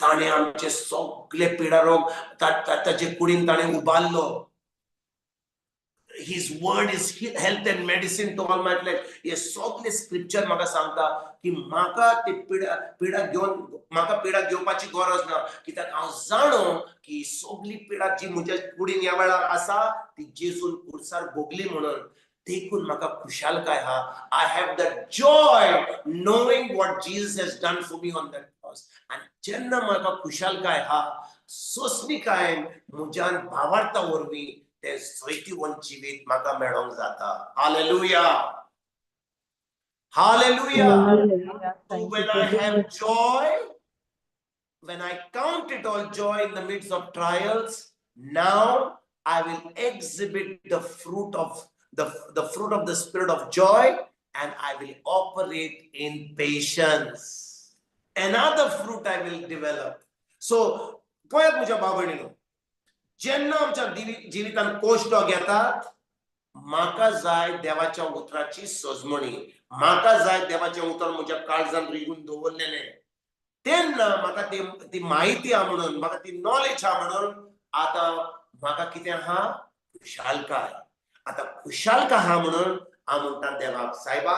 ताणें आमचे सगळे पिडा रोग ताचे कुडीन ताणें उबारलो. His word is health and medicine to all my flesh. हे सगळे स्क्रिप्चर म्हाका सांगता की म्हाका ती पिडा घेवन, म्हाका पिडा घेवपाची गरज ना, कित्याक हांव जाणो की सगळी पिडा जी म्हज्या कुडीन ह्या वेळार आसा ती जेजून खुर्सार भोगली म्हणून. देखून म्हाका खुशालकाय आहा. I have the joy knowing what Jesus has done for me on that cross. आनी जेन्ना म्हाका खुशालकाय आहा, सोंसणीकायेन म्हज्यान भावार्था वरवीं ते जैतिवंत जिवीत म्हाका मेळोंक जाता. Hallelujah, hallelujah. Hallelujah. So Thank you, when I Jesus. have joy, when I count it all joy in the midst of trials, now I will exhibit the fruit of the spirit of joy, and I will operate in patience. Another fruit I will develop. So, पळयात म्हज्या भाव भयणीनो, जेन्ना आमच्या जिवितान cost घेतात, म्हाका जाय देवाच्या उतराची सजमणी, म्हाका जाय देवाचें उतर म्हज्या काळजान रिगून दवरलेलें. तेन्ना म्हाका ती म्हायती आहा म्हणून, म्हाका ती नॉलेज आहा म्हणून आतां म्हाका कितें आहा? खुशालकाय. आतां खुशालकाय आहा म्हणून हांव म्हणटा देवाक, सायबा,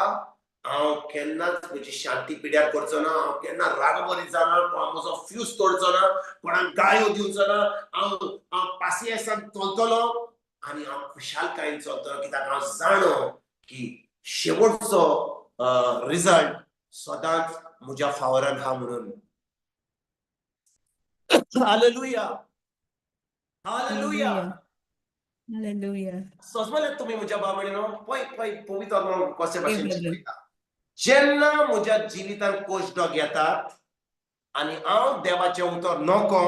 हांव केन्नाच म्हजी शांती पिड्यार करचो ना, हांव केन्ना रागबरीत जाना, म्हजो फ्यूज तोडचो ना, कोणाक गाळयो दिवचो ना. हांव हांव पासियेंसान चलतलो आनी हांव खुशालकायेन चलतलो, कित्याक हांव जाणो की शेवटचो रिजल्ट सदांच म्हज्या फावरान आहा म्हणून. Hallelujah, hallelujah. Hallelujah. सजमले तुमी म्हज्या भाव भयणीनो. पळय पळय, पवित्र आत्मा कशे भाशेन शिकयता. जेन्ना म्हज्या जिवितान कोशडोग येतात आनी हांव देवाचें उतर नको,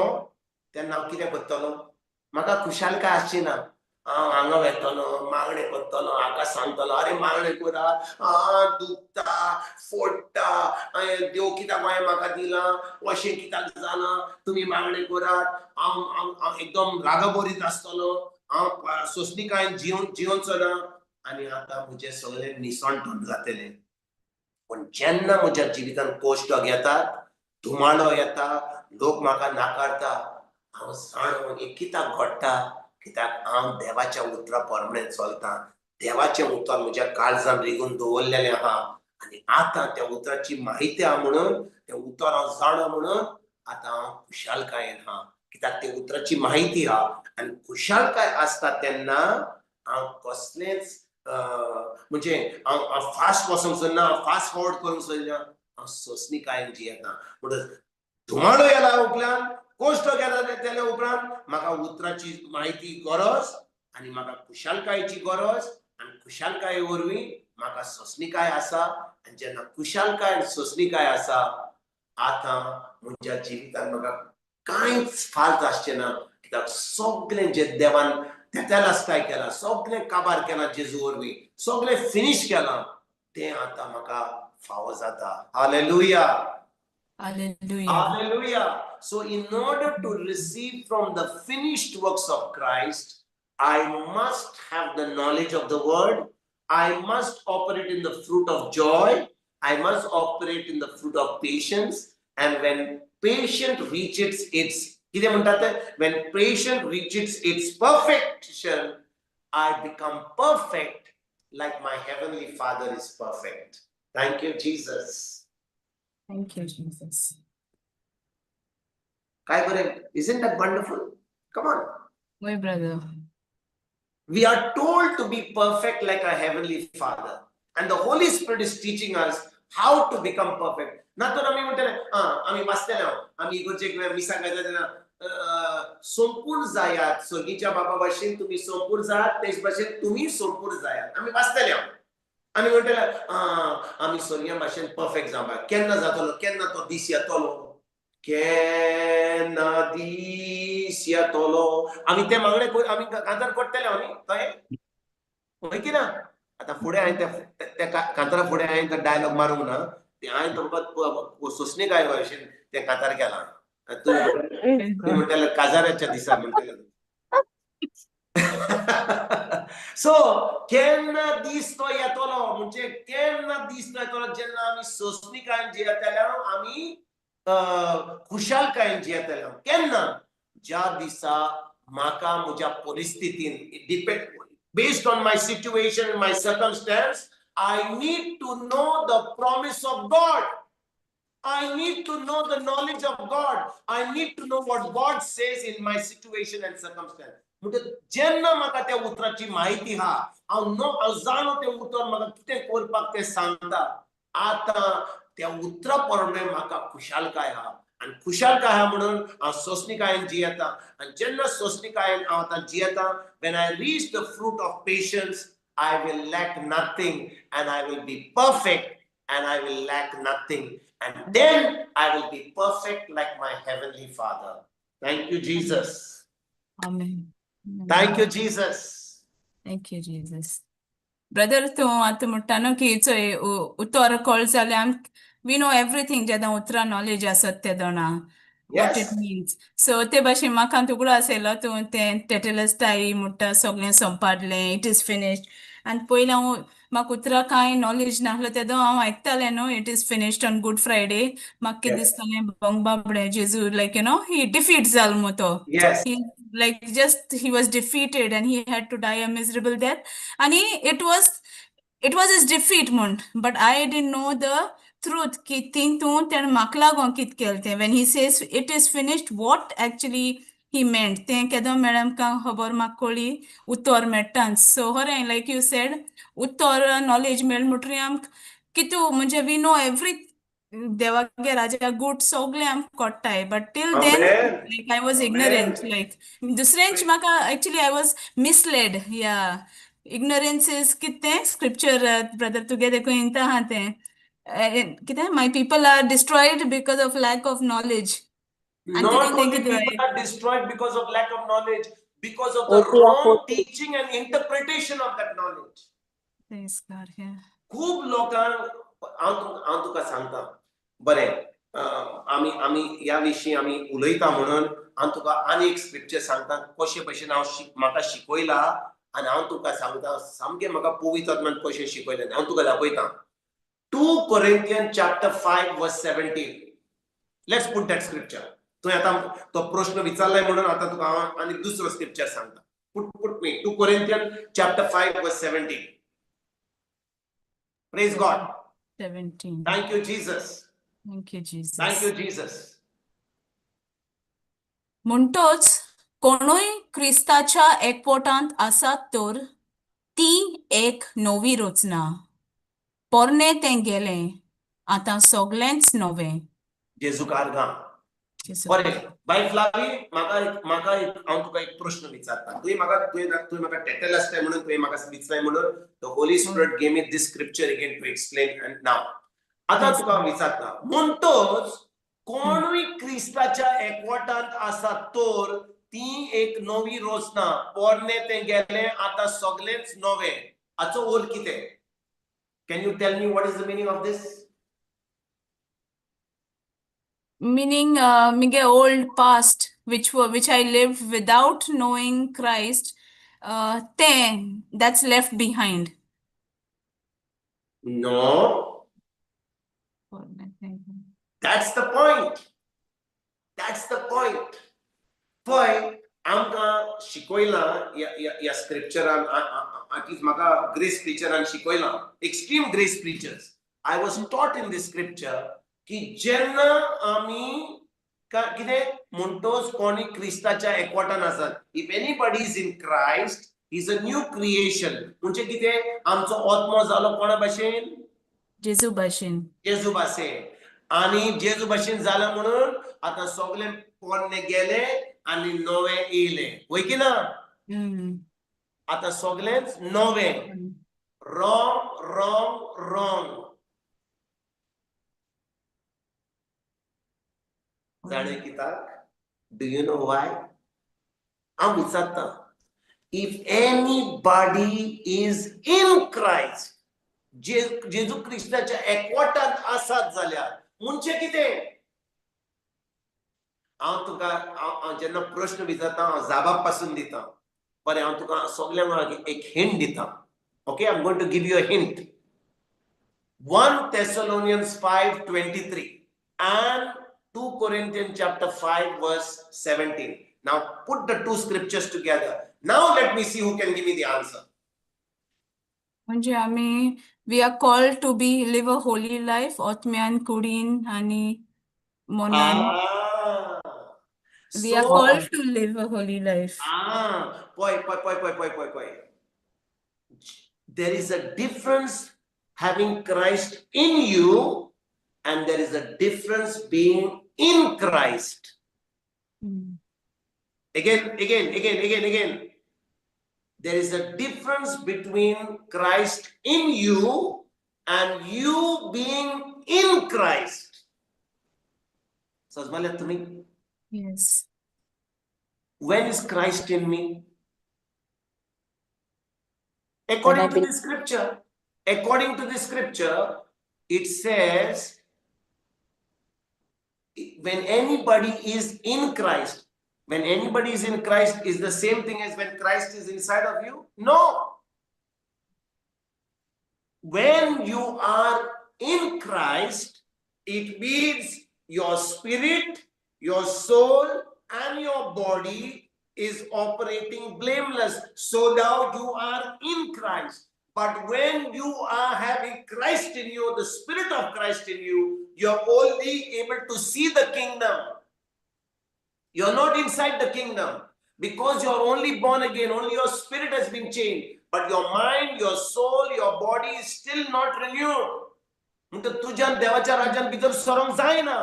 तेन्ना हांव कितें करतलो? म्हाका खुशालकाय आसची ना. हांव हांगा वेतलो, मागणें करतलो, हाका सांगतलो, अरे मागणें करा, आ दुखता, फोडटा, हांवें देव कित्याक हांवें म्हाका दिलां, अशें कित्याक जालां, तुमी मागणें करात. हांव हांव हांव एकदम रागबरीत आसतलो, हांव सोंसणिकायेन जियोवचो ना आनी आतां म्हजें सगळें निसणटण जातलें. पूण जेन्ना म्हज्या जिवितान कोश्टोग येतात, धुमाडो येता, लोक म्हाका नाकारता, हांव जाणो हें कित्याक घडटा, कित्याक हांव देवाच्या उतरा प्रमाणे चलतां. देवाचें उतर म्हज्या काळजान रिगून दवरलेलें आहा आनी आतां त्या उतराची म्हायती आहा म्हणून, तें उतर हांव जाणा म्हणून आतां हांव खुशालकायेन आहा, कित्याक ते उतराची म्हायती आहा. आनी खुशालकाय आसता तेन्ना हांव कसलेंच, म्हणजे हांव हांव फास्ट वचोंक सोदना, हांव फास्ट फॉरवर्ड करूंक सोदना, हांव सोंसणिकायेन जियेता. म्हणटच धुमाडो येला उपरांत, कोश्ट गेला तेल्या उपरांत म्हाका उतराची म्हायती गरज आनी म्हाका खुशालकायेची गरज आनी खुशालकाये वरवीं म्हाका सोंसणिकाय आसा. आनी जेन्ना खुशालकाय आनी सोंसणिकाय आसा, आतां म्हज्या जिवितान म्हाका कांयच फाल्त आसचें ना, कित्याक सगळें जें देवान तेतेलास्ताय केलां, सगळें काबार केलां, जेजू वरवीं सगळें फिनीश केलां, तें आतां म्हाका फावो जाता. Hallelujah. Hallelujah. Hallelujah. So, in order to receive from the finished works of Christ, I must have the knowledge of the word. I must operate in the fruit of joy. I must operate in the fruit of patience. And when patience reaches its, कितें म्हणटात ते? When patience reaches its perfection, I become perfect like my heavenly Father is perfect. Thank you, Jesus. Thank you, Jesus. काय बरें? Isn't that wonderful? Come on. वय brother. We are told to be perfect like our heavenly Father. And the Holy Spirit is teaching us how to become perfect. ना तर आमी म्हणटले, आं, आमी वाचतले, आमी इगर्जेक मिसाक वयता तेन्ना, संपूर्ण जायात, सर्गीच्या बाबा भाशेन तुमी संपूर्ण जायात, तेच भाशेन तुमी संपूर्ण जायात. आमी वाचतले. आमी म्हणटले, आं, आमी सर्ग्या भाशेन परफेक्ट जावपाक केन्ना जातलो, केन्ना तो दीस येतलो, केन्ना दीस येतलो. आमी ते मागणे, आमी कांतार कोट्टले आमी थंय, हय की ना? आतां फुडें हांवें त्या कांतारा फुडें हांवें तो डायलॉग मारूंक ना. ते हांवें तुमकां सोंसणीकाय भशेन तें कांतार केलां. तुमी म्हणटले काजाराच्या दिसा म्हणटले. सो केन्ना दीस तो येतलो, म्हणजे केन्ना दीस तो येतलो जेन्ना आमी सोंसणीकायेन जियेतले, आमी खुशालकायेन जियेतले? केन्ना? ज्या दिसा म्हाका म्हज्या परिस्थितीन depend, based on my situation, my circumstance, I need to know the promise of God. I need to know the knowledge of God. I need to know what God says in my situation and circumstance. म्हणजे जेन्ना म्हाका त्या उतराची म्हायती आहा, हांव no हांव जाणो तें उतर म्हाका कितें करपाक तें सांगता, आतां त्या उतरा प्रमाणे म्हाका खुशालकाय आहा आनी खुशालकाय आहा म्हणून हांव सोंसणीकायेन जियेता. आनी जेन्ना सोंसणीकायेन हांव आतां जियेता, when I reach the fruit of patience, I will lack nothing and I will be perfect and I will lack nothing, and then I will be perfect like my heavenly Father. Thank you, Jesus. Amen. Thank you, Jesus. Thank you, Jesus. Brother, तूं आतां म्हणटा न्हू की चोय उतर कळ जाल्यार आम we know everything, जेन्ना उतरां नॉलेज आसत तेदोना what it means. So ते भाशेन म्हाका उगडास येयलो, तूं तें टेटेलस्टाई म्हणटा, सगळें सोंपाडलें, it is finished. आनी पयलीं हांव म्हाका उतरां कांय नॉलेज नासलो तेदो हांव आयकतालें न्हू, "It is finished" on Good Friday. म्हाका कितें दिसतालें, बोंग बाबडें जेजू, like he defeat जालो मु तो. He like just he was defeated and he had to die a miserable death. And he it was It was his defeat म्हूण, but I didn't know the truth की तितून तेणें म्हाका लागोन कित केलें तें. When he says it is finished, what actually he meant तें केदो मेळ्ळें आमकां खबर, म्हाका कळ्ळी उतर मेळटाच. सो खरें, लायक you said, उतर नॉलेज मेळ म्हणटरी आमकां कितू म्हणजे we know every देवागे राजा गूट सगळें आमकां कळटाय, but till then Amen. Like I was ignorant, like दुसऱ्यांच म्हाका actually I was misled. Yeah, ignorance is कितें स्क्रिप्चर ब्रदर तुगे देखून इंता आहा तें कितें, my people are destroyed because of lack of knowledge. आनी Not तें only कितें people are destroyed because of lack of knowledge, because of the Okay, wrong okay. teaching and interpretation of that knowledge. Praise God, yeah. खूब लोकांक हांव तुका सांगता, बरें, आमी ह्या विशीं आमी उलयता म्हणून हांव तुका आनी एक स्क्रिप्चर सांगता, कशे भशेन हांव म्हाका शिकयला आनी हांव तुका सांगता सामकें म्हाका पवित्र आत्मान कशें शिकयलें हांव तुका दाखयता. 2 Corinthian chapter 5 verse 17. Let's put that scripture. तुवें आतां तो प्रश्न विचारलाय म्हणून आतां तुका हांव आनी दुसरो स्क्रिप्चर सांगता. Put me 2 Corinthian chapter 5 verse 17. Praise God. 17. Thank you, Jesus. Thank you, Jesus. Thank you, Jesus. म्हणटोच कोणूय क्रिस्ताच्या एकवटांत आसात तर ती एक नवी रचना, पोरणें तें गेलें, आतां सगळेंच नवें. जेजू कारगां. जेजू. बरें बाय फ्लावी, म्हाका एक हांव तुका एक प्रश्न विचारता. तुवें म्हाका टेटल आसताय म्हणून तुवें म्हाका विचारलें म्हणून the Holy Spirit gave me this scripture again to explain. And now आतां तुका हांव विचारता, म्हणटोच कोणूय क्रिस्ताच्या एकवटांत आसा तर ती एक नवी रचना, पोरणे तें गेलें, आतां सगळेंच नवें, हाचो अर्थ कितें? Can you tell me what is the meaning of this? Meaning मिगे old past which I lived without knowing Christ, तें that's left behind. No. That's the point. That's the point. पळय, आमकां शिकयलां ह्या स्क्रिप्चरान, एटलीस्ट म्हाका ग्रेस प्रिचरान शिकयलां, extreme grace preachers, I was taught in this scripture की जेन्ना आमी कितें म्हणटोच कोणी क्रिस्ताच्या एकवटान आसात, if anybody is in Christ is a new creation. म्हणजे कितें, आमचो आत्मो जालो कोणा भाशेन? जेजू भाशेन. जेजू भाशेन. आनी जेजू भाशेन जालें म्हणून आतां सगळे पोरणे गेले आनी नवे येयले, वय की ना? हम्म. आतां सगळेंच नवें. Wrong, wrong, wrong. जाणें कित्याक? Do you know why? हांव विचारता, if anybody is in Christ, जेजू क्रिस्ताच्या एकवटांत आसात जाल्यार म्हणजे कितें? हांव तुका हांव जेन्ना प्रश्न विचारता, हांव जाबाब पासून दिता. बरें, हांव तुका सगल्यांक एक हिंट दिता. Okay, I am going to give you a hint. 1 Thessalonians 5:23 and 2 Corinthians chapter 5 verse 17. Now put the two scriptures together. Now let me see who can give me the answer. म्हणजे आमी we are called to be live a holy life आत्म्यान, कुडीन आनी मनान. Ah. We are So, called to live a holy life. Ah, पळय पळय पळय पळय पळय पळय पळय. There is a difference having Christ in you and there is a difference being in Christ. Again, again, again, again, again. There is a difference between Christ in you and you being in Christ. समजले तुम्ही? Yes. When is Christ in me? According I to the scripture, according to the scripture, it says when anybody is in Christ, when anybody is in Christ is the same thing as when Christ is inside of you? No. When you are in Christ, it means your spirit, your soul, and your body is operating blameless. So now you are in Christ. But when you are having Christ in you, the Spirit of Christ in you, you're only able to see the kingdom. You're not inside the kingdom because you're only born again, only your spirit has been changed, but your mind, your soul, your body is still not renewed. म्हणटा तुज्यान देवाच्या राज्यान भितर सरोंक जायना.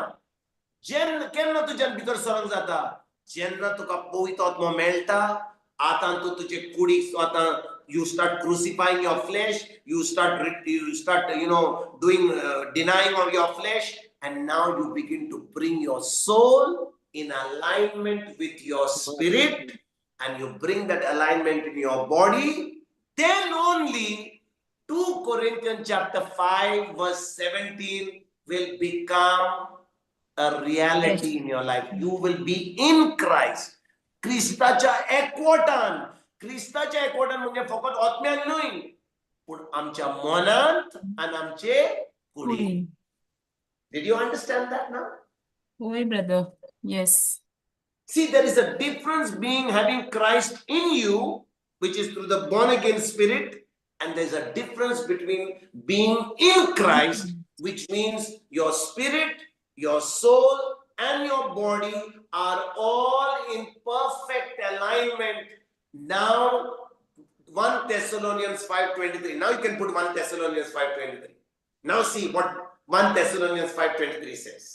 जेन्ना, केन्ना तुज्यान भितर सरोंक जाता? जेन्ना तुका पवित्र आत्मो मेळटा. आतां तूं तुजे कुडीक आतां you start crucifying your flesh, you start doing denying of your flesh, and now you begin to bring your soul in alignment with your spirit, and you bring that alignment in your body. Then only 2 Corinthians chapter 5 verse 17 will become a reality in your life. You will be in Christ. क्रिस्ताच्या एकवटान. क्रिस्ताच्या एकवटान म्हणजे फकत आत्म्यान न्हय, पूण आमच्या मनांत आनी आमचे कुडीन. Did you understand that now? होय brother, yes. See, there is a difference being having Christ in you, which is through the born again spirit, and there's a difference between being in Christ, which means your spirit, your soul, and your body are all in perfect alignment. Now, 1 Thessalonians 5:23. Now you can put 1 Thessalonians 5:23. Now see what 1 Thessalonians 5:23 says.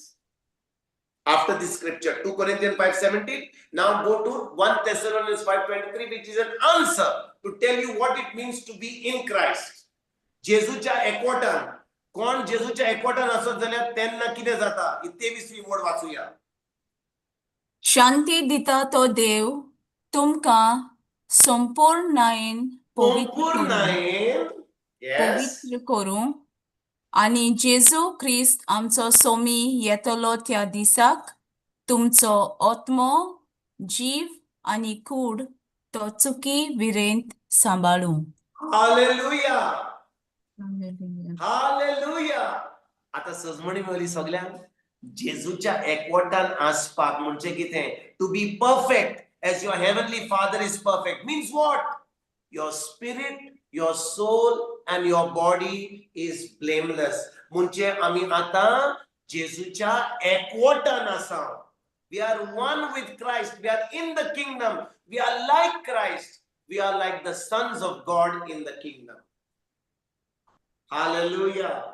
After this scripture, 2 Corinthians 5:17. Now go to 1 Thessalonians 5:23, which is an answer to tell you what it means to be in Christ. जेजूच्या एकवटान कोण, जेजूच्या एकवटान आसत जाल्यार तेन्ना कितें जाता, ही 23वी ओळ वाचूया. शांती दिता तो देव तुमकां संपूर्णायेन पवित्र करूं. संपूर्णायेन, येस. पवित्र करूं आनी जेजू क्रिस्त आमचो सोमी येतलो त्या दिसाक तुमचो आत्मो, जीव आनी कूड तो चुकी विरेंत सांबाळूं. हालेलुया. हालेलुया. आता सजमणी मेवली सगल्यांक? जेजूच्या एकवटान आसपाक म्हणजे कितें? To be perfect as your heavenly Father is perfect means what? Your spirit, your soul and your body is blameless. म्हणजे आमी आतां जेजूच्या एकवटान आसा. We are one with Christ. We are in the kingdom. We are like Christ. We are like the sons of God in the kingdom. Hallelujah.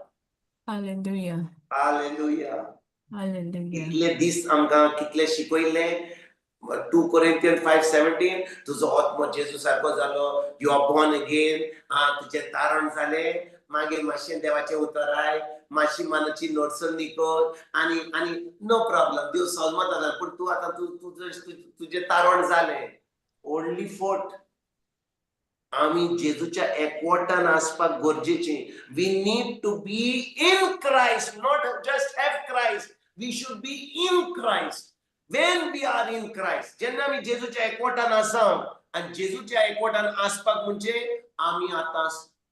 Hallelujah. Hallelujah. Hallelujah. इतले दीस आमकां कितले शिकयले. 2 Corinthian 5:17, तुजो आत्मो जेजू सारको जालो, you are born again. आ, तुजें तारण जालें. मागीर मातशें देवाचें उतर आयक, मातशी मनाची नडसणी कर आनी आनी नो प्रॉब्लम, देव सजमत आसा. पूण तूं आतां तूं तुजें तुजें तारण जालें. व्हडली फट. आमी जेजूच्या एकवटान आसपाक गरजेचें. We need to be in Christ, not just have Christ. We should be in Christ. When we are in Christ, जेन्ना आमी जेजूच्या एकवटान आसा, आनी जेजूच्या एकवटान आसपाक म्हणजे आमी आतां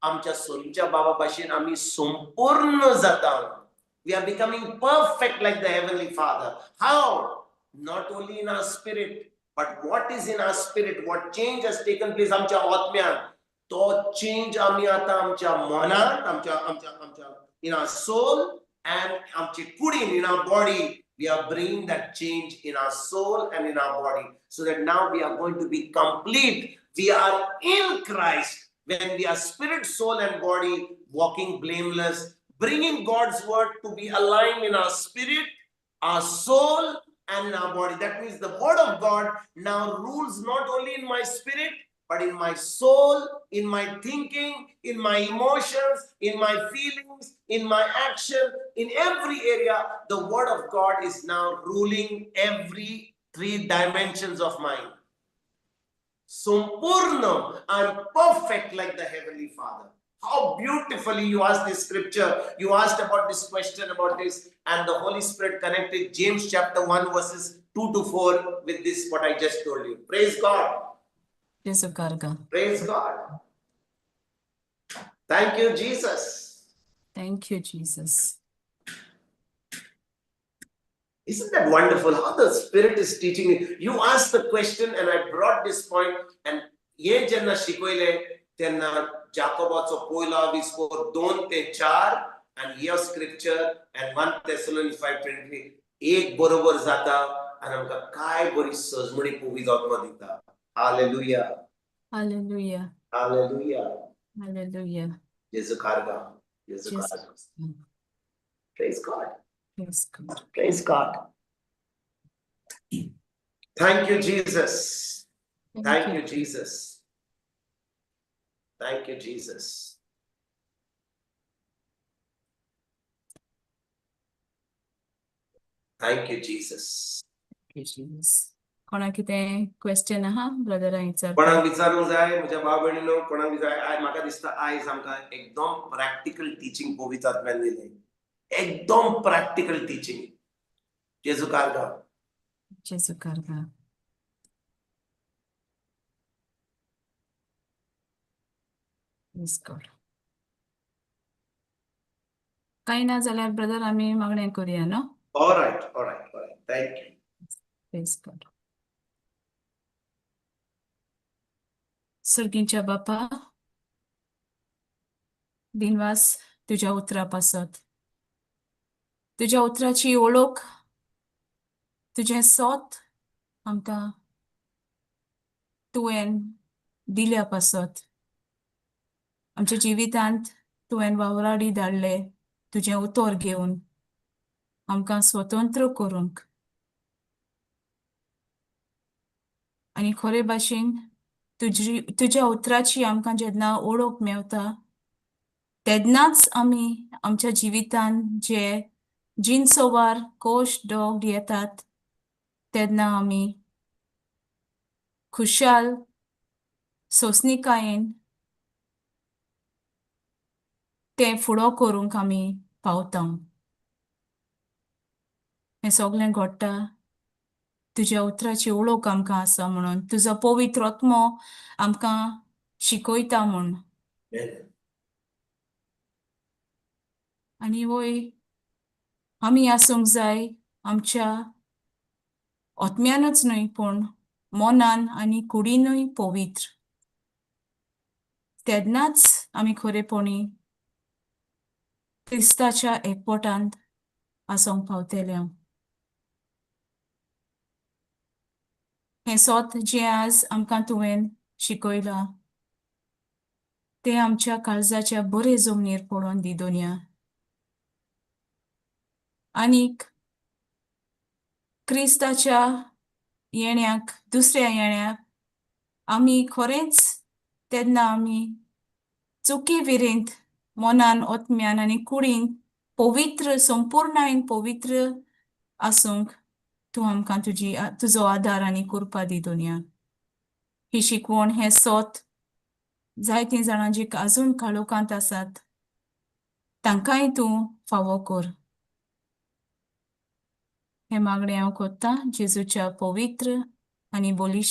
आमच्या सोरीच्या बाबा भाशेन आमी संपूर्ण जाता. We are becoming perfect like the heavenly Father. How? Not only in our spirit, but what is in our spirit, what change has taken place आमच्या आत्म्यान, तो चेंज आमी आतां आमच्या मनात, आमच्या in our soul and आमचे कुडीन, in our body. We are bringing that change in our soul and in our body so that now we are going to be complete. We are in Christ when we are spirit, soul and body walking blameless, bringing God's word to be aligned in our spirit, our soul and in our body. That means the word of God now rules not only in my spirit, but in my soul, in my thinking, in my emotions, in my feelings, in my action, in every area. The word of God is now ruling every three dimensions of mine. संपूर्ण. I'm perfect like the heavenly Father. How beautifully you asked this scripture. You asked about this question about this, and the Holy Spirit connected James chapter 1 verses 2 to 4 with this, what I just told you. Praise God. जेजू कारगा. Praise God. Thank you, Jesus. Thank you, Jesus. Isn't that wonderful how the Spirit is teaching you? You asked the question and I brought this point, and हे जेन्ना शिकयले तेन्ना जाकोबाचो पयलो विस्कोर 2 ते 4 आनी ह्यो scripture आनी 1 Thessalonians 5:23 एक बरोबर जाता आनी आमकां काय बरी सजमणी पवित्र आत्मा दिता. हालेलुया. हालेलुया. हालेलुया. हालेलुया. जेजू कारगा, जेजू कारगा. Praise God. Praise God. Praise God. Thank you, Jesus. Thank you, Jesus. Thank you, Jesus. Thank you, Jesus. Jesus. कोणा कितें क्वेश्चन आहा ब्रदरां विचारता? कोणाक विचारूंक जाय म्हज्या भाव भयणीनो? कोणाक जाय? आयज म्हाका दिसता, आयज आमकां एकदम प्रॅक्टिकल टिचींग पवित्र आत्म्यान दिलें, एकदम प्रॅक्टिकल टिचींग. जेजू कारगा. जेजू कारगा. Praise God. कांय ना जाल्यार ब्रदर, आमी मागणें करुया न्हू? All right, thank you. Praise God. सर्गींच्या बापा, दिनवास तुज्या उतरा पासत. तुज्या उतराची ओळख, तुजें सोत आमकां तुवें दिल्या पासत, आमच्या जिवितांत तुवें वावराडी धाडले तुजें उतर घेवन आमकां स्वतंत्र करूंक. आनी खरे भाशेन तुजी, तुज्या उतराची आमकां जेन्ना ओळख मेवता, तेन्नाच आमी आमच्या जिवितांत जे जिनसोवार कश्ट दोग येतात, तेन्ना आमी खुशाल सोंसणिकायेन तें फुडो करूंक आमी पावता. हें सगळें घडटा तुज्या उतराची ओळख आमकां आसा म्हणून, तुजो पवित्र आत्मो आमकां शिकयता म्हूण. Amen. आनी वय, आमी आसूंक जाय आमच्या आत्म्यानूच न्हय, पूण मनान आनी कुडीनूय पवित्र. तेन्नाच आमी खरेपणी क्रिस्ताच्या एकवटांत आसूंक पावतले. हें सोत जें आज आमकां तुवें शिकयलां, तें आमच्या काळजाच्या बरे जमनीर पडोन दी दोनया. आनीक क्रिस्ताच्या येण्याक, दुसऱ्या येण्याक आमी खरेंच तेन्ना आमी चुकी विरेंत मनान, आत्म्यान आनी कुडीन पवित्र, संपूर्णायेन पवित्र आसूंक तूं आमकां तुजी, तुजो आदार आनी कृपा दी दोनया. ही शिकवण, हें सोत जायतीं जाणां जीं अजून काळोखांत आसात, तांकांय तूं फावो कर. हें मागणें हांव कोत्तां जेजूच्या पवित्र आनी बळिश्ट